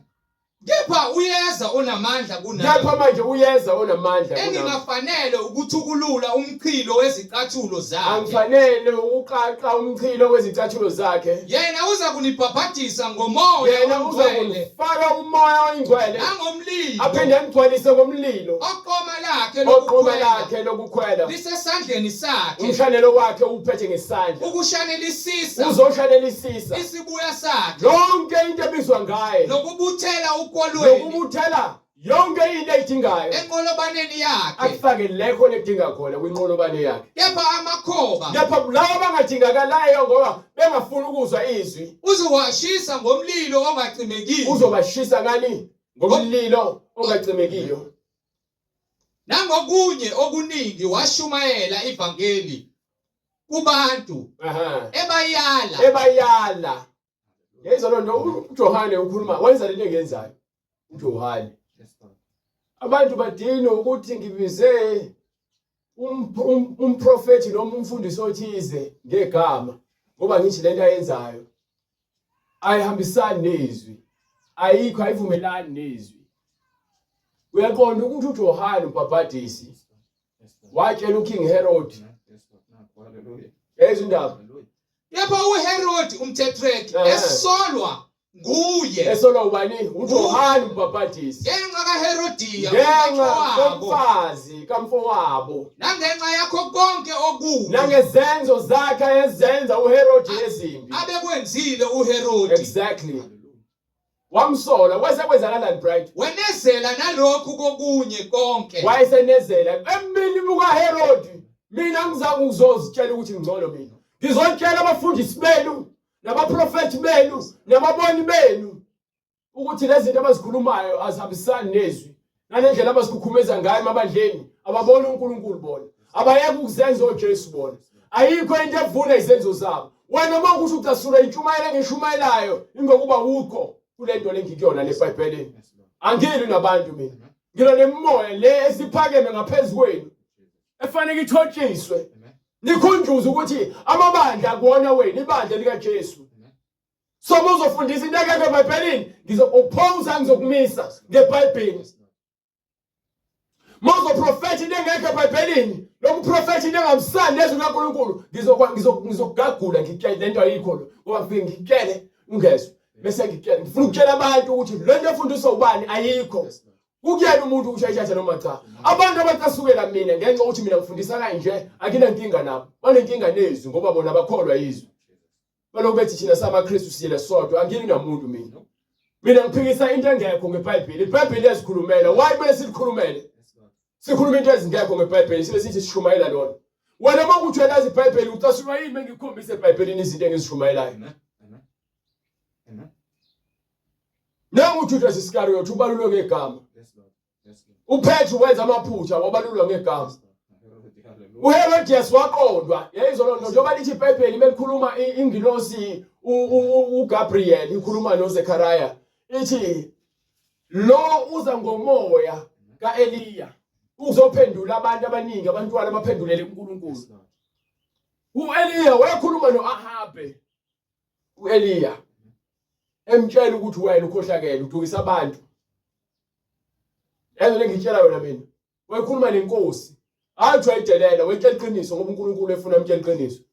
Kepha uyeza onamandla kunami. Kepha manje uyeza onamandla kunami. Engingafanele ukuthukulula umchilo wezicathulo zakhe. Angifanele ukuqaqa umchilo wezicathulo zakhe. Yena uza kunibhabhadisa ngomoya Yena uza ongcwele kunifaka umoya oyingcwele nangomlilo. aphinde amgcwalise ngomlilo. Oqoma lakhe Oqoma lokukhwela lakhe lokukhwela. lisesandleni sakhe. Umshanelo wakhe uphethe ngesandla. Ukushanelisisa Uzoshanelisisa isibuya sakhe yonke into ebizwa ngaye. nokubuthela ukolweni Nokubuthela yonke into ayidingayo. enqolobaneni yakhe. Akufake le khona edinga khona kwinqolobane yakhe. Kepha amakhoba Kepha labo abangadingakalayo ngoba bengafuni ukuzwa izwi uzowashisa ngomlilo ongacimekile. uzobashisa ngani ngomlilo ongacimekiyo. Nangokunye okuningi washumayela ivangeli kubantu ebayala Ebayala. Yayizwa loo nto uJohane ukhuluma wenza lento engiyenzayo uJohane. Abantu badinwe ukuthi ngibize umprofethi noma umfundisi othize ngegama ngoba ngithi lento ayenzayo ayihambisani nezwi, ayikho, ayivumelani nezwi. Uyaqonda ukuthi uJohane umbhabhadisi watshela uKing Herod. Yayizwa indaba. Kepha uHerodi umtetrarch esolwa nguye. Esolwa ubani? UJohane umbhabhadisi. Ngenxa kaHerodiya Ngenxa komfazi kamfowabo. Nangenxa yakho konke okubi. Nangezenzo zakhe ayezenza uHerodi ezimbi. Abekwenzile uHerodi. Exactly. Wamsola wase kwenzakalani Bright? Wenezela nalokhu kokunye konke. Wayesenezela emini bukaHerodi. Mina ngizange ngizozitshela ukuthi ngcono mina. Ngizotshela abafundisi benu nabaprofethi benu nababoni benu ukuthi lezi zinto abazikhulumayo azihambisani nezwi nalendlela abazikhukhumeza ngayo emabandleni ababoni uNkulunkulu bona abayeke ukuzenza oJesu bona ayikho into evuna izenzo zabo wena uma usho ucasula intshumayelo engishumayelayo ingokuba wukho kule nto lengikuyona leBhayibhelini angilwi nabantu mina ngilwa nemimoya le esiphakeme ngaphezu kwenu efanele ithotshiswe nikhunjuze ukuthi amabandla akuwona wena ibandla likaJesu so uma uzofundisa into engekho eBhayibhelini ngizokuphonsa ngizokumisa ngeBhayibheli uma uzoprofetha into engekho eBhayibhelini lokuprofetha into engahambisani nezwi likaNkulunkulu ngizokugagula ngikutshele lento ayikho lo ngoba ngifike ngikutshele ungezwe bese ngikutshele ngifuna ukutshela abantu ukuthi le nto efundiswa ubani ayikho Kukuyena umuntu ukuthi ayithathe noma cha. Abantu abacasukela mina ngenxa ukuthi mina ngifundisa kanje akinankinga nabo. Banenkinga nezwi ngoba bona bakholwa izwi. Balokhu bethi thina samaKristu siyele sodwa angini namuntu mina. Mina ngiphikisa into engekho ngeBhayibheli. IBhayibheli liyazikhulumela. Why kumele silikhulumele? Sikhuluma into ezingekho ngeBhayibheli sibe sithi sishumayela lona. Wena uma ukuthi uyalazi iBhayibheli ucasulwa yini mengikukhombisa eBhayibhelini izinto engizishumayelayo? Amen. Nangu uJudas Iscariot ubalulwe ngegama. Yes, Lord. Yes, Lord. UPetru wenza amaphutha wabalulwa ngegama. Yes, Lord. Hallelujah. UHerodias waqondwa yayizwa loo nto njengoba lithi iBhayibheli melikhuluma ingilosi uGabriel ikhuluma noZechariah ithi lo uza ngomoya kaEliya uzophendula abantu abaningi abantwana abaphendulele uNkulunkulu. Yes, Lord. UEliya wayekhuluma noAhabe uEliya emtshela ukuthi wena ukhohlakele udukisa abantu. Yazi le ngitshela yona mina. Wayekhuluma nenkosi. Hayi uthi wayedelela, wayetshela iqiniso ngoba uNkulunkulu efuna amtshela iqiniso.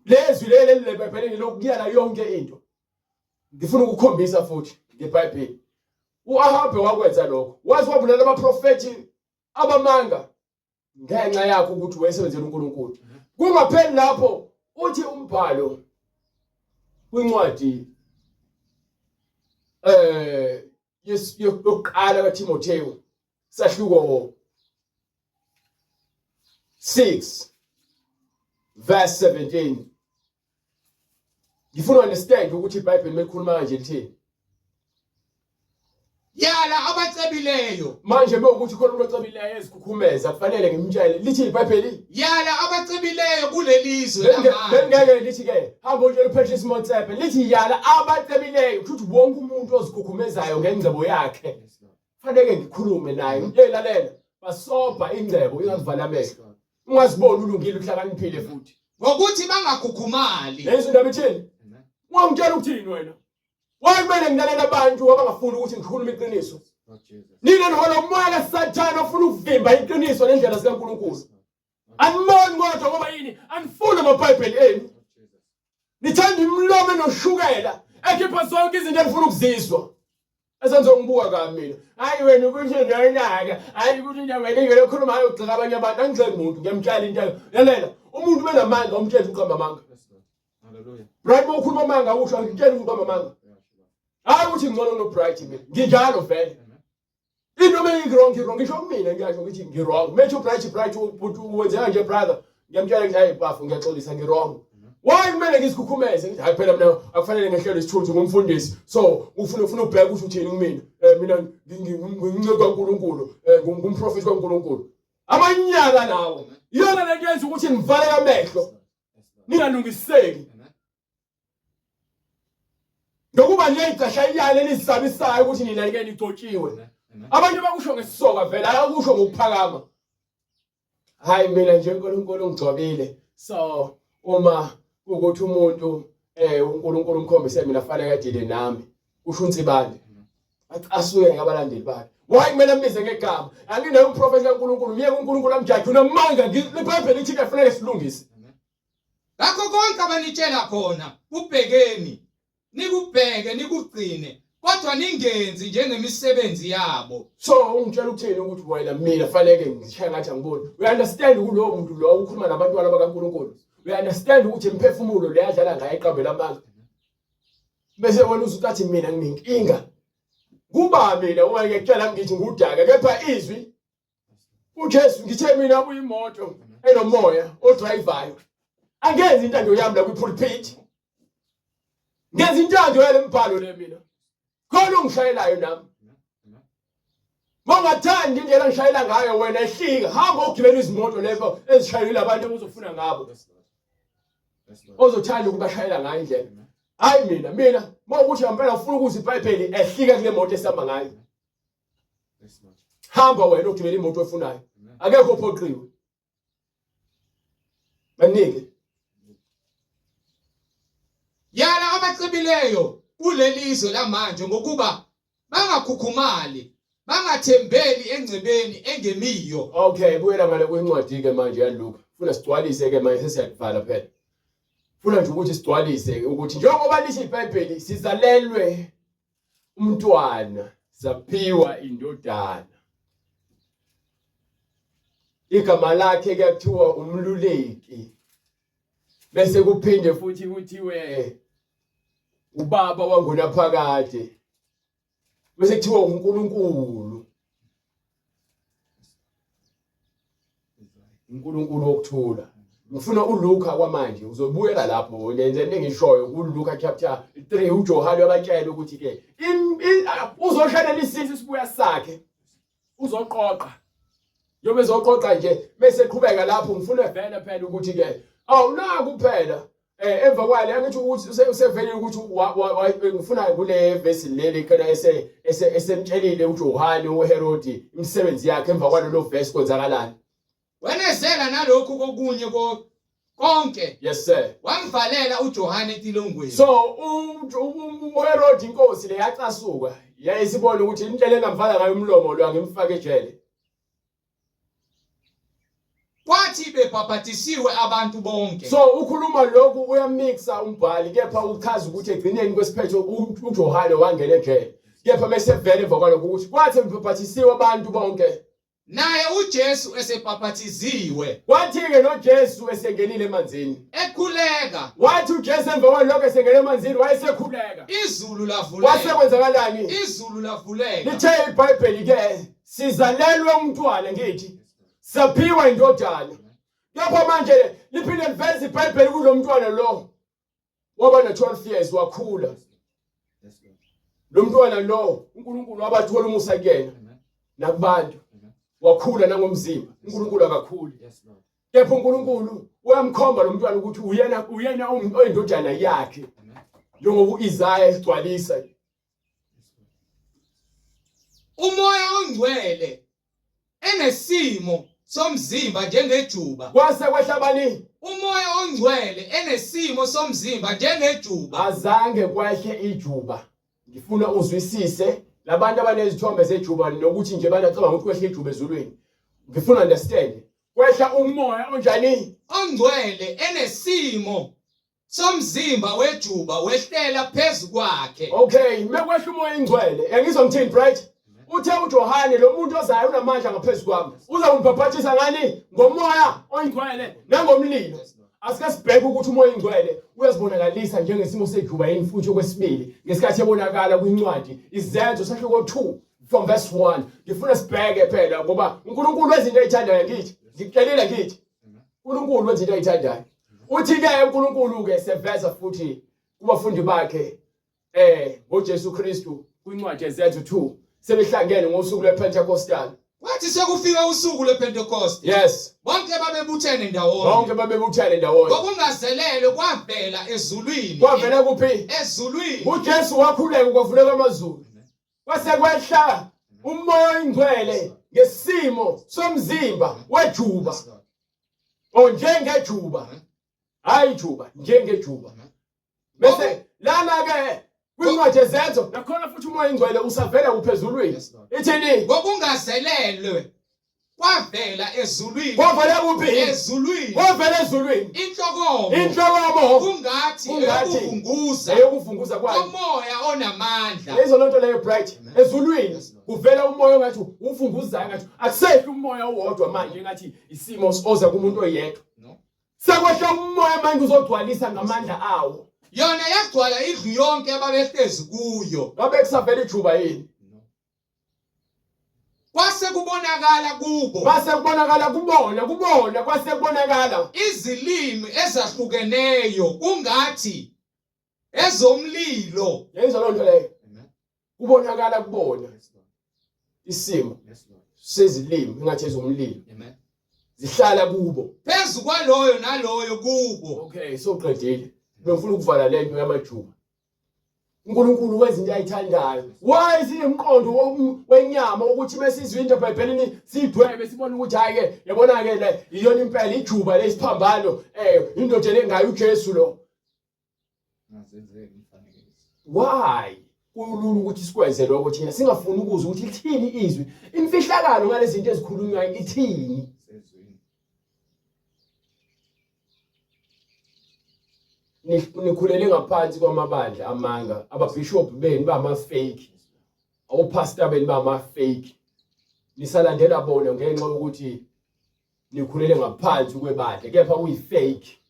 Lezwi leli elileBhayibhelini lokuyala yonke into. Ngifuna ukukhombisa futhi ngeBhayibheli. UAhabe wakwenza lokho. Waze wabulala abaprofethi abamanga ngenxa yakho ukuthi wayesebenzela uNkulunkulu. Kungapheli lapho uthi umbhalo kwincwadi yokuqala kaTimothewu sahluko 6 verse 17. Ngifuna understand ukuthi iBhayibheli melikhuluma kanje lithini. Yala abacebileyo. Manje mewukuthi khona umuntu ocebileyo ezikhukhumeza kufanele ngimtshele lithi iBhayibheli. Yala abacebileyo kulelizwe lamanje. Bengeke lithi ke hamba utshele uPatrice Motsepe lithi yala abacebileyo kusho ukuthi wonke umuntu ozikhukhumezayo ngengcebo yakhe. Yes, Lord. Fanele ngikhulume naye. Hey lalela basobha ingcebo ingakuvala amehlo. Ungaziboni ulungile uhlakaniphile futhi. Ngokuthi bangakhukhumali. Lezo ndaba ithini? Amen. Ungangitshela ukuthini wena? Why kumele ngilalele abantu abangafuni ukuthi ngikhulume iqiniso? Lord Jesus. Nina nihola umoya kaSathane ofuna ukuvimba iqiniso nendlela zikaNkulunkulu. Yes, Lord. Aniboni kodwa ngoba yini? Anifuni amaBhayibheli enu. Lord Jesus. Nithanda imilomo enoshukela ekhipha zonke izinto enifuna ukuzizwa. Esenzo ngibuka kabi mina. Hayi wena ukuthi ndoyinaka. Hayi ukuthi nje wena ingene okhuluma ngayo ugxeka abanye abantu. Angigxeki muntu ngiyamtshela into. Lalela, umuntu benamanga umtshela uqamba amanga. Yes, Lord. Hallelujah. Bright uma ukhuluma amanga usho angitshela uqamba amanga. Yeah, sure. Hayi ukuthi ngcono no Bright mina. Nginjalo vele. Amen. Into mengi-wrong ngi-wrong ngisho kumina ngiyasho ngithi ngi-wrong. Methi uBright Bright ubhuti wenzeka nje brother. Ngiyamtshela ngithi hayi bafu ngiyaxolisa ngi-wrong. Why kumele ngizikhukhumeze ngithi hayi phela mina akufanele ngehlelwe isithunzi ngumfundisi. So ufuna ubheka ukuthi uthini kumina. Mina nginceku kaNkulunkulu, ngumprofeti kaNkulunkulu. Amanyala lawo. Iyona lento yenza ukuthi nivale amehlo Yes, Lord. ningalungiseki. Amen. Ngokuba niyayicasha iyale elisabisayo ukuthi nina ke nigcotshiwe. Amen. Amen. Abantu bakusho ngesisoka vele ayakusho ngokuphakama. Hayi mina nje uNkulunkulu ungigcobile. So uma ukuthi umuntu uNkulunkulu umkhombise mina fanele adile nami usho uNsibande. Acasuke ngabalandeli bakhe. Why kumele ambize ngegama? Anginaye umprofeti kaNkulunkulu, myeke uNkulunkulu amjaji unamanga. IBhayibheli lithi kufanele silungise. Amen. Ngakho konke abanitshela khona kubhekeni, nikubheke nikugcine, kodwa ningenzi njengemisebenzi yabo. So ungitshela ukuthini ukuthi wena mina fanele ngishaya ngathi angiboni. We understand kulowo muntu lo ukhuluma nabantwana bakaNkulunkulu. We understand ukuthi imphefumulo leyadlala ngaye iqambe lamanga. Bese wena uzuthi mina nginenkinga. Kuba mina uma ngiyakutshela ngithi ngudaka kepha izwi uJesu ngithe mina kuyimoto enomoya odrayivayo. Angenzi intando yami la kwi-pulpit. Ngenza intando yale mbhalo le mina. Khona ongishayelayo nami. Mongathandi indlela engishayela ngayo wena ehlika hamba ogibela izimoto lezo ezishayelile abantu ozofuna ngabo. Yes, Lord. Yes, Lord. Ozothanda ukubashayela ngayo indlela. Hayi mina mawukuthi ngempela ufuna ukuzwa iBhayibheli ehlika kule moto esihamba ngayo. Yes, Lord. Hamba wena ogibela imoto ofunayo. Amen. Akekho ophoqiwe. Banike. Yala abacebileyo kulelizwe lamanje ngokuba bangakhukhumali, bangathembeli engcebeni engemiyo. Okay, buyela ngale kwincwadi ke manje yaLuka. Funa sigcwalise ke manje sesiyakuvala phela. Funa nje ukuthi sigcwalise ukuthi njengoba lisho iBhayibheli sizalelwe umntwana saphiwa indodana. Igama lakhe kuyathiwa umluleki. Bese kuphinde futhi kuthiwe ubaba wangunaphakade. Bese kuthiwa uNkulunkulu. uNkulunkulu wokuthula. Ngifuna uLuka kwamanje uzobuyela lapho lenze into engishoyo kuLuka chapter 3 uJohane uyabatshela ukuthi ke uzoshanela isisi isibuya sakhe uzoqoqa njengoba ezoqoqa nje bese eqhubeka lapho ngifuna vele phela ukuthi ke awu naku phela eh emva kwale angithi ukuthi usevelile ukuthi ngifuna kule verse leli khona ese esemtshelile uJohane uHerodi imisebenzi yakhe emva kwalelo verse kwenzakalani. Wenezela nalokhu kokunye konke. Yes sir. Wamvalela uJohane etilongweni. So uHerod inkosi le yacasuka yayisibona ukuthi indlela engamvala ngayo umlomo lo angimfake ejele. Kwathi bebhabhadisiwe abantu bonke. So ukhuluma lokhu uyamixa umbhali kepha uchaza ukuthi egcineni kwesiphetho uJohane wangena ejele. Kepha mese vele emva kwalokho ukuthi kwathi bebhabhadisiwe abantu bonke. Naye uJesu esebhapathiziwe. Kwathi-ke noJesu esengenile emanzini. Ekhuleka. Wathi uJesu emva kwalokho esengene emanzini wayesekhuleka. Izulu lavuleka. Kwase kwenzakalani? Izulu lavuleka. Lithe iBhayibheli-ke sizalelwe umntwana ngithi saphiwa indodana. Kepha manje liphinde liveze iBhayibheli kulo mntwana lo. Waba na-12 years wakhula. Lo mntwana lo uNkulunkulu wabathola umusa kuyena nakubantu. Wakhula nangomzimba. uNkulunkulu akakhuli. Kepha uNkulunkulu uyamkhomba lo mntwana ukuthi uyena uyena oyindodana yakhe. Njengoba uIsaya esigcwalisa. Umoya ongcwele enesimo somzimba njengejuba. Kwase kwehla bani? Umoya ongcwele enesimo somzimba njengejuba. Azange kwehle ijuba. Ngifuna uzwisise labantu abanezithombe zejuba nokuthi nje banacabanga ukuthi kwehle ijuba ezulwini. Ngifuna understand. Kwehla umoya onjani? Ongcwele enesimo somzimba wejuba wehlela phezu kwakhe. Okay, mekwehla umoya ingcwele. Yangizwa ngithini bright? Uthe uJohane lo muntu ozayo unamandla ngaphezu kwami. Uza kungibhaphathisa ngani? Ngomoya oyingcwele nangomlilo. Asike sibheke ukuthi umoya oyingcwele uyazibonakalisa njengesimo sejuba yini futhi okwesibili ngesikhathi ebonakala kwincwadi Izenzo sahluko 2 from verse 1. Ngifuna sibheke phela ngoba uNkulunkulu wezinto ezithandayo ngithi. Ngikutshelile ngithi. uNkulunkulu wenza into ayithandayo. Uthi-ke uNkulunkulu-ke seveza futhi kubafundi bakhe eh ngoJesu Kristu kwincwadi yeZenzo 2 sebehlangene ngosuku lwePentecostal. Kwathi sekufika usuku lwePentecost. Yes. Bonke babebuthene ndawonye. Bonke babebuthene ndawonye. Ngokungazelelwe kwavela ezulwini. Kwavela kuphi? Ezulwini. UJesu wakhuleka kwavuleka amazulu. Kwase kwehla umoya oyingcwele ngesimo somzimba wejuba. O njengejuba. Hayi ijuba, njengejuba. Bese lana ke kwincwadi yezenzo nakhona futhi umoya oyingcwele usavela uphezulwini. Ithini? Ngokungazelelwe kwavela ezulwini. Kwavela kuphi? Ezulwini. Kwavela ezulwini. Inhlokomo. Inhlokomo. Kungathi Kungathi eyokuvunguza. Eyokuvunguza kwayo. Komoya onamandla. Lezo lonto leyo bright. Ezulwini kuvela umoya ongathi uvunguzayo ngathi akusehli umoya owodwa manje ngathi isimo oza kumuntu oyedwa. No. Sekwehla umoya manje uzogcwalisa ngamandla awo. Yona yagcwala indlu yonke ababehlezi kuyo. Ngabe kusavela ijuba yini? Kwase kubonakala kubo. Kwase kubonakala kubona, kubona, kwase kubonakala. Izilimi ezahlukeneyo kungathi ezomlilo. Yayizwa loo nto leyo. Kubonakala kubona isimo sezilimi engathi ezomlilo. Amen. Zihlala kubo. Phezu kwaloyo naloyo kubo. Okay, soqedile. Bengifuna ukuvala lento yamajuba. uNkulunkulu wenza into ayithandayo. Why sinemqondo wenyama ukuthi mesizwe into eBhayibhelini sidwebe sibone ukuthi hayi ke yabona ke le iyona impela ijuba lesiphambano indoda engayo uJesu lo. Why? Kulula ukuthi sikwenze lokho thina singafuni ukuzwa ukuthi lithini izwi. Imfihlakalo ngalezi zinto ezikhulunywayo ithini? Nikhulele ngaphansi kwamabandla amanga, ababhishobhi benu bama-fake, opastor benu bama-fake. Nisalandela bona ngenxa yokuthi nikhulele ngaphansi kwebandla, kepha kuyi-fake.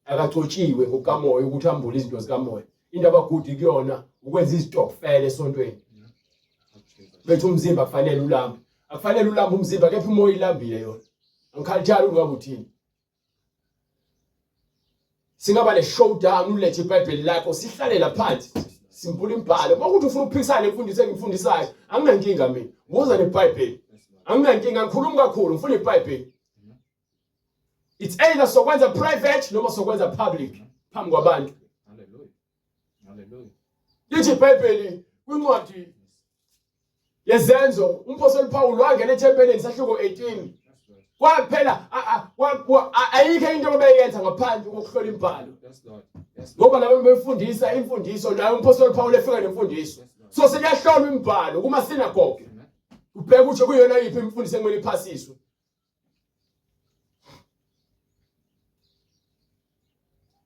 Akagcotshiwe ngokukamoya ukuthi ambule izinto zikamoya. Into abagudi kuyona ukwenza izitokfela esontweni. Bethi umzimba kufanele ulambe. Akufanele ulambe umzimba kepha umoya ilambile yona. Angikhalithali ungabe uthini. Singaba ne showdown ulethe iBhayibheli lakho sihlale la phansi simbula imbhalo. Uma ukuthi ufuna ukuphikisana nemfundiso engifundisayo, anginankinga mina. Woza neBhayibheli. Anginankinga ngikhuluma kakhulu ngifuna iBhayibheli. It's either sokwenza private noma sokwenza public phambi kwabantu. Hallelujah. Hallelujah. Lithi iBhayibheli kwincwadi yezenzo umpostoli Paul wangena ethempelini sahluko 18 kwaphela ayikho into ababeyenza ngaphandle kokuhlola imibhalo ngoba labo befundisa imfundiso naye umpostoli Paul efika nemfundiso so sekuyahlolwa imibhalo kuma synagogue ubheka ukuthi kuyona yiphi imfundiso ekumele iphasiswe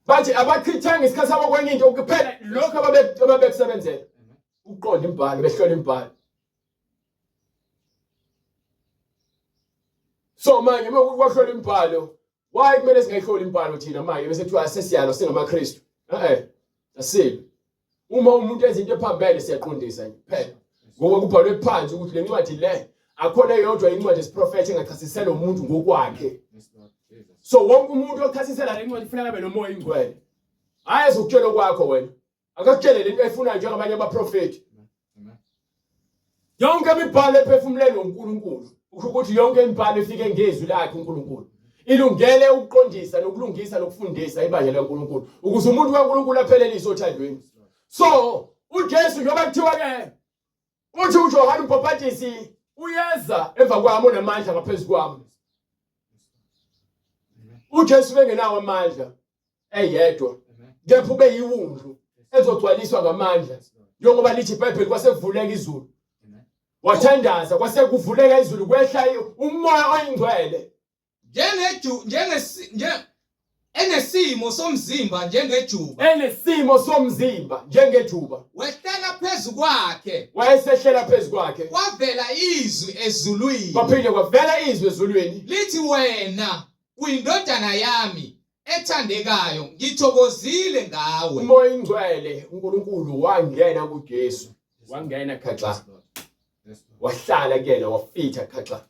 bathi abachithanga isikhathi sabo kwenye into kuphela lokho ababekusebenzela ukuqonda imibhalo behlola imibhalo so manje uma kwahlola imibhalo why kumele singayihloli imibhalo thina manje bese kuthiwa sesiyalo singamaKristu eh asilo uma umuntu enza into ephambene siyaqondisa nje kuphela ngoba kubhalwe phansi ukuthi le ncwadi le akhona eyodwa incwadi esiprofethi engachasisela umuntu ngokwakhe so wonke umuntu ochasisela le ncwadi kufuneka abe nomoya ingcwele hhayi ezokutshela okwakho wena akakutshele lento ayifunayo njengabanye abaprofethi yonke imibhalo ephefumulelwe uNkulunkulu usho ukuthi yonke imibhalo efike ngezwi lakhe uNkulunkulu ilungele ukuqondisa nokulungisa nokufundisa ibandla likaNkulunkulu ukuze umuntu kaNkulunkulu apheleliswe othandweni so uJesu njengoba kuthiwa ke uthi uJohane umbhaphatisi uyeza emva kwami onamandla ngaphezu kwami uJesu bengenawo amandla eyedwa kepha ube yiwundlu ezogcwaliswa ngamandla njengoba lithi iBhayibheli kwase kuvuleka izulu wathandaza kwase kuvuleka izulu kwehla umoya oyingcwele njengeju njengesi nje enesimo somzimba njengejuba enesimo somzimba njengejuba wehlela phezu kwakhe wayesehlela phezu kwakhe kwavela izwi ezulwini kwaphinde kwavela izwi ezulwini lithi wena uyindodana yami ethandekayo ngithokozile ngawe umoya ingcwele uNkulunkulu wangena kuJesu wangena khaxa wahlala kuyena wafitha khaxa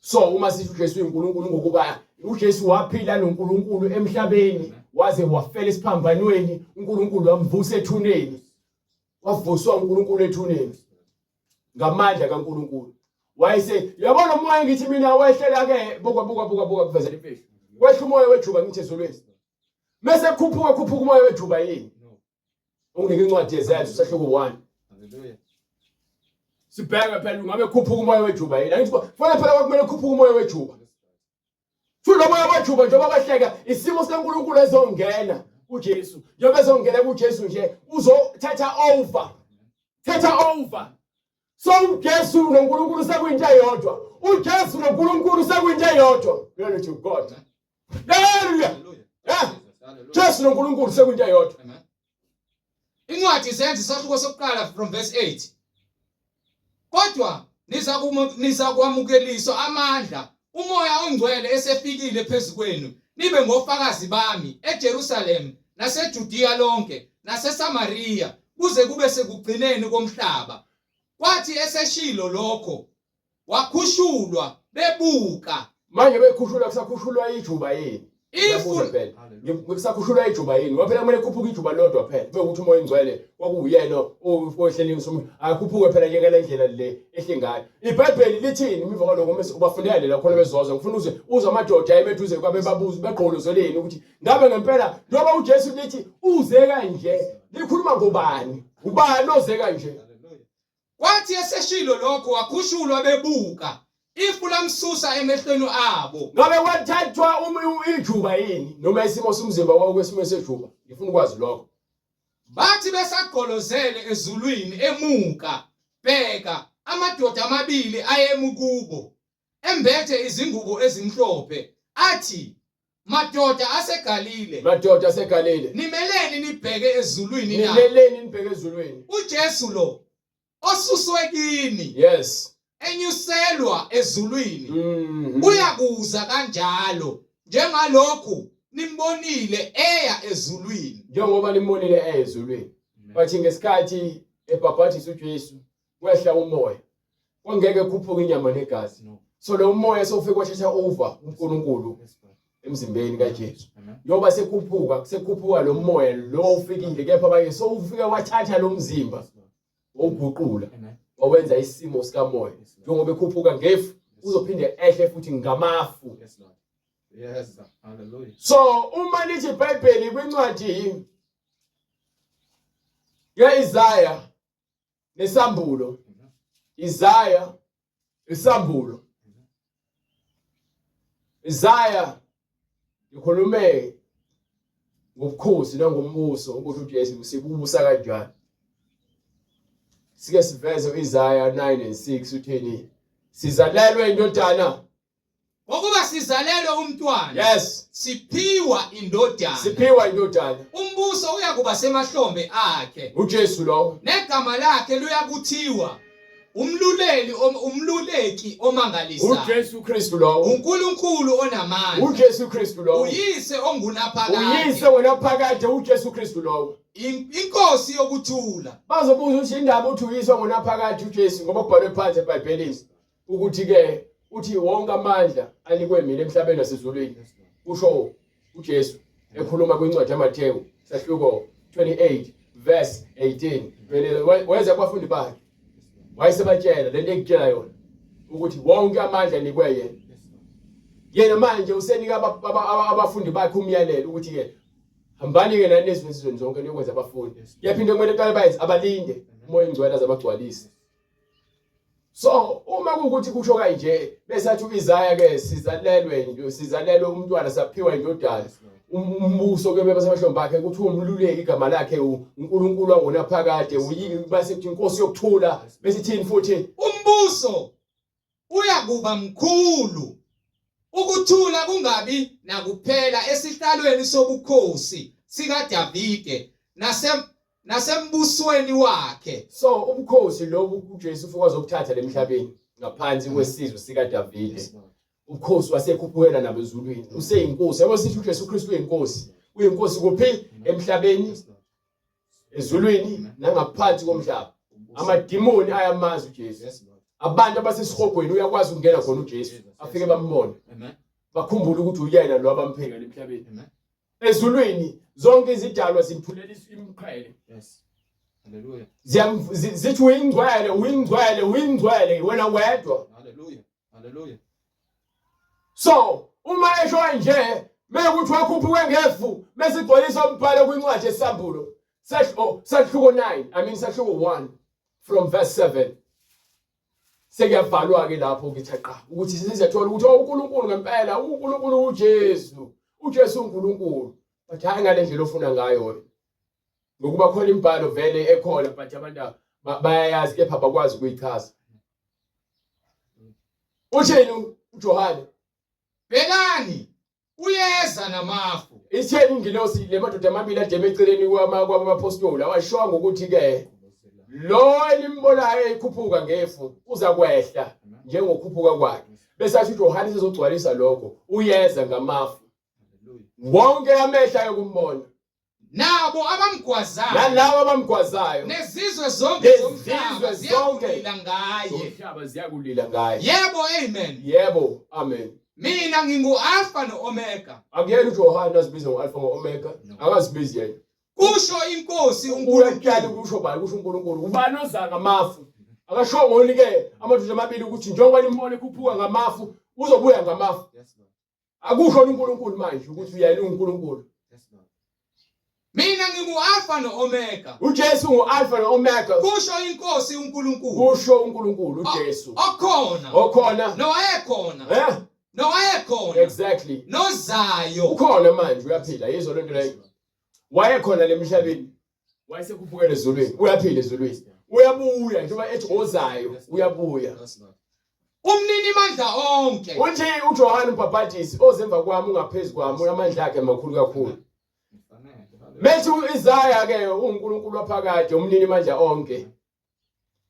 so uma sithi uJesu uyiNkulunkulu ngokuba uJesu waphila noNkulunkulu emhlabeni waze wafela esiphambanweni uNkulunkulu wamvusa ethuneni wavuswa uNkulunkulu ethuneni ngamandla kaNkulunkulu wayese yabona umoya ngithi mina wehlela ke buka buka buka buka kuvezela imfihlo wehla umoya wejuba ngithi ezulwini mase khuphuka khuphuka umoya wejuba yini unginike incwadi yezenzo sahluko 1 Hallelujah. Sibheke phela ungabe khuphuka umoya wejuba yini angithi kufanele phela kwakumele khuphuka umoya wejuba Futhi lo moya wejuba njengoba kwehleka isimo sikaNkulunkulu ezongena kuJesu njengoba ezongena kuJesu nje uzothatha over thatha over so uJesu noNkulunkulu sekuyinto eyodwa uJesu noNkulunkulu sekuyinto eyodwa glory to God hallelujah yeah Jesu noNkulunkulu sekuyinto eyodwa Incwadi Izenzo isahluko sokuqala from verse 8. Kodwa nizakwamukeliswa amandla umoya ongcwele esefikile phezu kwenu nibe ngofakazi bami eJerusalem naseJudiya lonke naseSamariya kuze kube sekugcineni komhlaba. Kwathi eseshilo lokho wakhushulwa bebuka. Manje bekhushulwa kusakhushulwa ijuba yini? Ngiyabuza phela. Ngikusakhushulwa ijuba yini? Ngoba phela kumele khuphuke ijuba lodwa phela. Kube ukuthi umoya ingcwele kwakuwuyena ohleli ngisho akhuphuke phela nje ngale ndlela le ehle ngayo. IBhayibheli lithini emva kwaloko uma ubafundele la khona bezozwa ngifuna uze uzwe amadoda ayemeduze kwabe babuza begqolozeleni ukuthi ngabe ngempela njengoba uJesu lithi uze kanje likhuluma ngobani? Ubani oze kanje? Kwathi eseshilo lokho wakhushulwa bebuka, ifu lamsusa emehlweni abo. Ngabe kwathathwa ijuba yini noma isimo somzimba kwakwesimo sejuba? Ngifuna ukwazi lokho. Bathi besagqolozele ezulwini emuka, bheka, amadoda amabili ayemi kubo, embethe izingubo ezimhlophe, athi, Madoda aseGalile, Madoda aseGalile, nimeleni nibheke ezulwini na? Nimeleni nibheke ezulwini? UJesu lo osuswe kini, yes, enyuselwa ezulwini, uyakuza kanjalo njengalokhu nimbonile eya ezulwini. Njengoba nimbonile eya ezulwini. Bathi ngesikhathi ebhabhadisa uJesu kwehla umoya kwangeke khuphuke inyama negazi so lo moya sofike wathatha over uNkulunkulu emzimbeni kaJesu Njengoba sekhuphuka, kusekhuphuka lo moya lo ufikile kepha abanye sowufike wathatha lo mzimba wawuguqula wawenza isimo sikamoya. Njengoba ekhuphuka ngefu uzophinde ehle futhi ngamafu. Yes, Lord. Yes, hallelujah. So uma lithi iBhayibheli kwincwadi kaIsaya nesambulo, Isaya isambulo, Isaya ngikhulume ngobukhosi nangombuso ukuthi uJesu usibusa kanjani. Sike siveze uIsaya 9 and 6 utheni? Sizalelwe indodana. Ngokuba sizalelwe umntwana. Yes. Siphiwa indodana. Siphiwa indodana. Umbuso uyakuba semahlombe akhe. UJesu lowo. Negama lakhe luyakuthiwa umluleli umluleki omangalisayo. UJesu Kristu lowo. uNkulunkulu onamandla. UJesu Kristu lowo. Uyise ongunaphakade. Uyise ngonaphakade uJesu Kristu lowo. Inkosi yokuthula. Bazobuza ukuthi indaba uthi uyise ongunaphakade uJesu ngoba kubhalwe phansi eBhayibhelini. Ukuthi ke uthi wonke amandla anikwe mina emhlabeni nasezulwini, kusho uJesu ekhuluma kwincwadi yaMathewu sahluko 28 verse 18. Vele weza kubafundi bakhe wayesebatshela lento engitshela yona ukuthi wonke amandla anikwe yena. Yena manje usenika abafundi bakhe umyalelo ukuthi ke hambani ke nani ezizweni zonke niyokwenza abafundi. Yaphinde kumele qale bayenze abalinde uMoya oNgcwele azabagcwalise. So uma kuwukuthi kusho kanje bese athi uIsaya ke sizalelwe nje sizalelwe umntwana saphiwa indodana umbuso ke bese amahlombe akhe ukuthi umluleki igama lakhe uNkulunkulu wangonaphakade base kuthi inkosi yokuthula bese ithini futhi umbuso uyakuba mkhulu ukuthula kungabi nakuphela esihlalweni sobukhosi sikaDavide nase nasembusweni wakhe. So ubukhosi lobu uJesu ufika wazobuthatha lemhlabeni ngaphansi kwesizwe sikaDavide. Ubukhosi wasekhuphukela nabo ezulwini. Useyinkosi. Yabo sithi uJesu Kristu uyinkosi. Uyinkosi kuphi? Emhlabeni, ezulwini nangaphansi komhlaba. Amadimoni ayamazi uJesu. Abantu abasesihogweni uyakwazi ukungena khona uJesu. Afike bambone. Bakhumbule ukuthi uyena lo abampheka emhlabeni. Ezulwini zonke izidalwa zimthulela imiqhele. Yes. Hallelujah. Ziyam zithi uyingcwele, uyingcwele, uyingcwele wena wedwa. Hallelujah. Hallelujah. So, uma esho nje mekuthi wakhuphuke ngefu bese igcwalisa umbhalo kwincwadi yesambulo. Sahluko 9, I mean sahluko 1 from verse 7. Sekuyavalwa ke lapho ngithi qa ukuthi sizathola ukuthi uNkulunkulu ngempela uNkulunkulu uJesu uJesu uNkulunkulu but hayi ngale ndlela ofuna ngayo wena ngokuba khona imibhalo vele ekhona but abantu bayayazi kepha bakwazi ukuyichaza. Uthini uJohane? Bhekani uyeza namafu. Itheni ingilosi le madoda amabili ademe eceleni kwabapostoli awashongo ukuthi ke lo elimbonayo ekhuphuka ngefu uza kwehla njengokhuphuka kwakhe. Bese athi uJohane sezogcwalisa lokho uyeza ngamafu. Wonke amehla ayokumbona. Nabo abamgwazayo. Nalabo abamgwazayo. Nezizwe zonke zomhlaba ziyakulila ngaye. Zomhlaba ziyakulila ngaye. Yebo, amen. Yebo, amen. Mina ngingu-Alfa no-Omega. Akuyena uJohane azibiza ngo-Alfa ngo-Omega. Akazibizi yena. Kusho inkosi uNkulunkulu. Kusho bani? Kusho uNkulunkulu. Ubani oza ngamafu? Akashongo ke amadoda amabili ukuthi njengoba nimbona ekhuphuka ngamafu uzobuya ngamafu. Yes, Lord. Akusho uNkulunkulu manje ukuthi uyena uNkulunkulu. Mina ngingu-Alfa no-Omega. UJesu ngu-Alfa no-Omega. Kusho inkosi uNkulunkulu. Kusho uNkulunkulu uJesu. Okhona. Okhona. Nowayekhona. Eh? Nowayekhona. Exactly. Nozayo. Ukhona manje uyaphila yizwa lento leyo. Wayekhona lemhlabeni. Wayesekhuphukela ezulwini. Uyaphila ezulwini. Uyabuya njengoba ethi ozayo uyabuya. Umnini mandla onke. Uthi uJohane uMbhabhadisi ozemva kwami ungaphezulu kwami amandla akhe makhulu kakhulu. Methi uIsaya ke uNkulunkulu waphakade umnini mandla onke.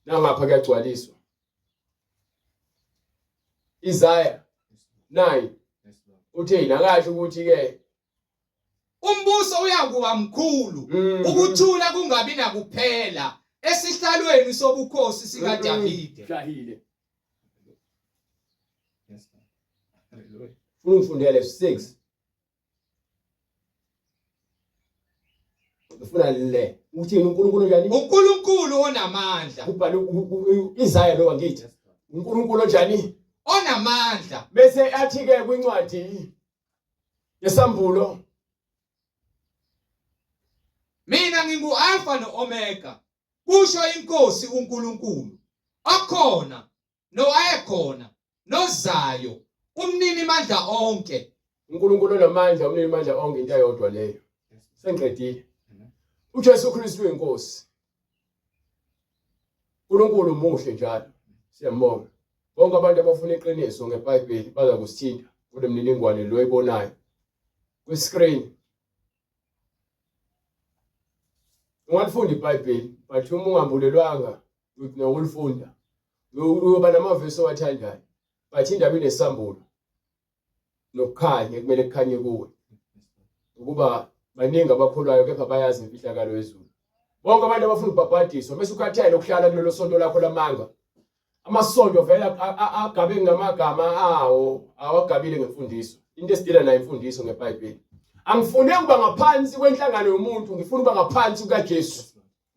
Nangapha kuyagcwaliswa. Isaya 9 uthini akasho ukuthi ke Umbuso uyakuba mkhulu, ukuthula kungabi nakuphela esihlalweni sobukhosi sikaDavide. Shahile. Funa ungifundele 6. Ngifuna le. Uthini uNkulunkulu njani? uNkulunkulu onamandla. Kubhala Isaya lo angithi. uNkulunkulu onjani? Onamandla. Bese athi ke kwincwadi yesambulo Mina ngingu-Alfa no-Omega, kusho iNkosi uNkulunkulu, okhona nowayekhona nozayo, umninimandla onke. uNkulunkulu onamandla, umninimandla onke, into eyodwa leyo. Sengiqedile. UJesu Kristu uyinkosi. uNkulunkulu muhle njalo. Siyambonga. Bonke abantu abafuna iqiniso ngeBhayibheli baza kusithinta kule mniningwane lo oyibonayo kwi-screen. Ungalifunda iBhayibheli but uma ungambulelwanga nokulifunda uyoba namavesi owathandayo but indaba inesambulo nokukhanya kumele kukhanye kuwe ukuba baningi abakholwayo kepha bayazi imfihlakalo yezulu bonke abantu abafuna ukubhabhadiswa bese ukhathele ukuhlala kulelo sonto lakho lamanga amasonto vele agabe ngamagama awo awagabile ngemfundiso into esidila nayo imfundiso ngeBhayibheli angifune ukuba ngaphansi kwenhlangano yomuntu ngifuna ukuba ngaphansi kukaJesu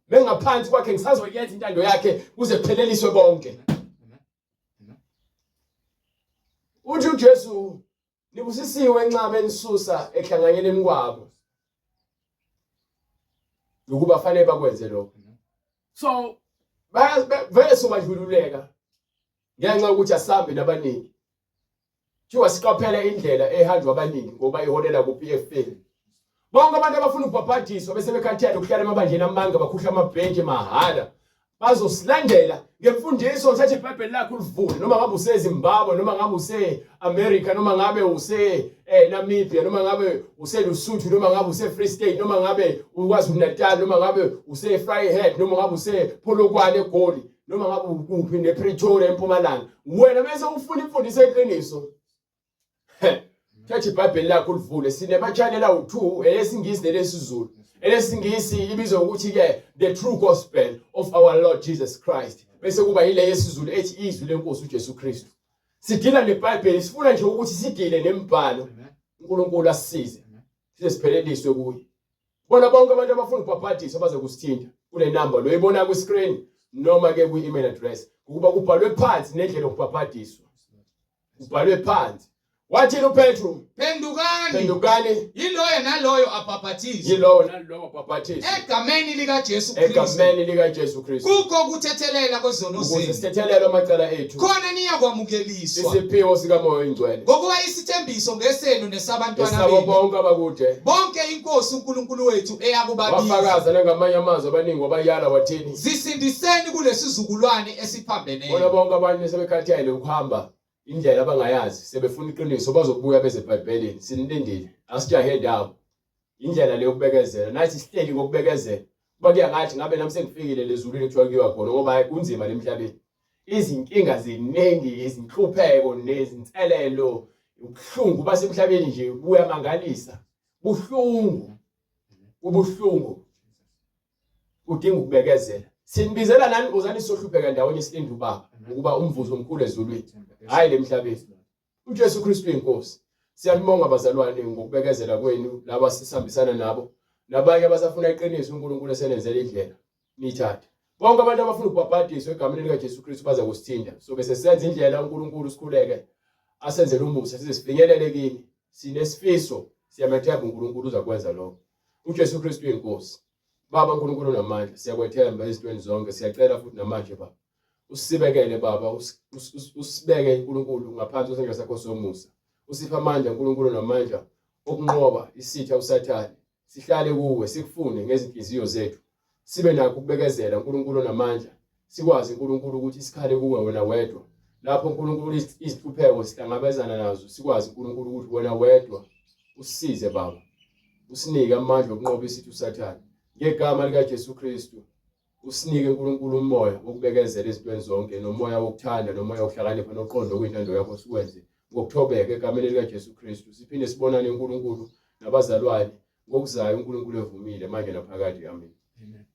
bengaphansi kwakhe ngisazoyenza intando yakhe kuze kupheleliswe konke uthi uJesu nibusisiwe nxa benisusa ehlanganyeleni kwabo ukuba fanele bakwenze lokho so vele sobadlululeka ngenxa yokuthi asambe nabaningi Kuthiwa siqaphele indlela ehanjwa abaningi ngoba iholela ku-PFA. Bonke abantu abafuna ukubhabhadiswa bese bekhathele ukuhlala emabandleni amanga bakhuhla amabhentshi mahhala bazosilandela ngemfundiso uthathe iBhayibheli lakho ulivule noma ngabe useZimbabwe noma ngabe use-America noma ngabe use-Namibia noma ngabe useLusuthu noma ngabe use-Free State noma ngabe uKwaZulu-Natal noma ngabe use-Vryheid noma ngabe use-Polokwane eGoli noma ngabe ukuphi nePretoria eMpumalanga wena bese ufuna imfundiso eqiniso thatha iBhayibheli lakho ulivule sinema-channel awu-2 elesingisi nelesizulu elesingisi ibizwa ukuthi ke the true gospel of our Lord Jesus Christ bese kuba yile yesizulu ethi izwi lenkosi uJesu Kristu sidila neBhayibheli sifuna nje ukuthi sidile nemibhalo uNkulunkulu asisize size sipheleliswe kuye Bona bonke abantu abafuna ukubhabhadiswa baze kusithinta kule namba lo ibona ku screen noma ke kwi email address ukuba kubhalwe phansi nendlela yokubhabhadiswa. Kubhalwe phansi. Wathini uPetru? Phendukani. Phendukani. Yiloyo naloyo abhabhathizwe. Yilowo nalowo abhabhathizwe. Egameni likaJesu Kristu. Egameni likaJesu Kristu. Kukho ukuthethelela kwezono Ukuze zenu. sithethelelwe amacala ethu. Khona niyakwamukeliswa. Isiphiwo sikaMoya oyiNgcwele. Ngokuba isithembiso ngesenu nesabantwana Esabo benu. bonke abakude. Bonke inkosi uNkulunkulu wethu eyakubabiza. Wafakaza nangamanye amazwi abaningi wabayala wathini? Zisindiseni kulesizukulwane Bona esiphambeneyo. bonke abantu sebekhathele ukuhamba indlela abangayazi sebefuna iqiniso bazobuya beze eBhayibhelini sinilindile asijahe ndawo indlela leyo kubekezela nathi sihleli ngokubekezela kuba kuya ngathi ngabe nami sengifikile lezulwini kuthiwa kuyiwa khona ngoba hayi kunzima lemhlabeni izinkinga ziningi izinhlupheko nezinselelo ubuhlungu basemhlabeni nje buyamangalisa buhlungu kubuhlungu udinga ukubekezela sinibizela nani uzani sohlupheka ndawonye silinde ubaba ukuba umvuzo omkhulu ezulwini hayi lemhlabeni uJesu Kristu inkosi siyalibonga bazalwane ngokubekezela kwenu laba sisambisana nabo nabanye abasafuna iqiniso uNkulunkulu esenenzela indlela nithathe bonke abantu abafuna ukubhabhadiswa egameni likaJesu Kristu baza kusithinta so bese senza indlela uNkulunkulu sikhuleke asenzele umusa size sifinyelele kini sinesifiso siyamethemba uNkulunkulu uzakwenza lokho uJesu Kristu uyinkosi Baba uNkulunkulu onamandla siyakwethemba ezintweni zonke siyacela futhi namanje baba usibekele baba usibeke uNkulunkulu ngaphansi kwesandla sakho somusa usiphe amandla uNkulunkulu namandla okunqoba isitha uSathane sihlale kuwe sikufune ngezinhliziyo zethu sibe nakho ukubekezela uNkulunkulu onamandla sikwazi uNkulunkulu ukuthi sikhale kuwe wena wedwa lapho uNkulunkulu izinhlupheko sihlangabezana nazo sikwazi uNkulunkulu ukuthi wena wedwa usisize baba usinike amandla okunqoba isitha uSathane ngegama likaJesu Kristu usinike uNkulunkulu umoya wokubekezela ezintweni zonke nomoya wokuthanda nomoya wokuhlakanipha noqondo okuyintando yakho sikwenze ngokuthobeka egameni likaJesu Kristu siphinde sibonane uNkulunkulu nabazalwane ngokuzayo uNkulunkulu evumile manje naphakade amen. Amen.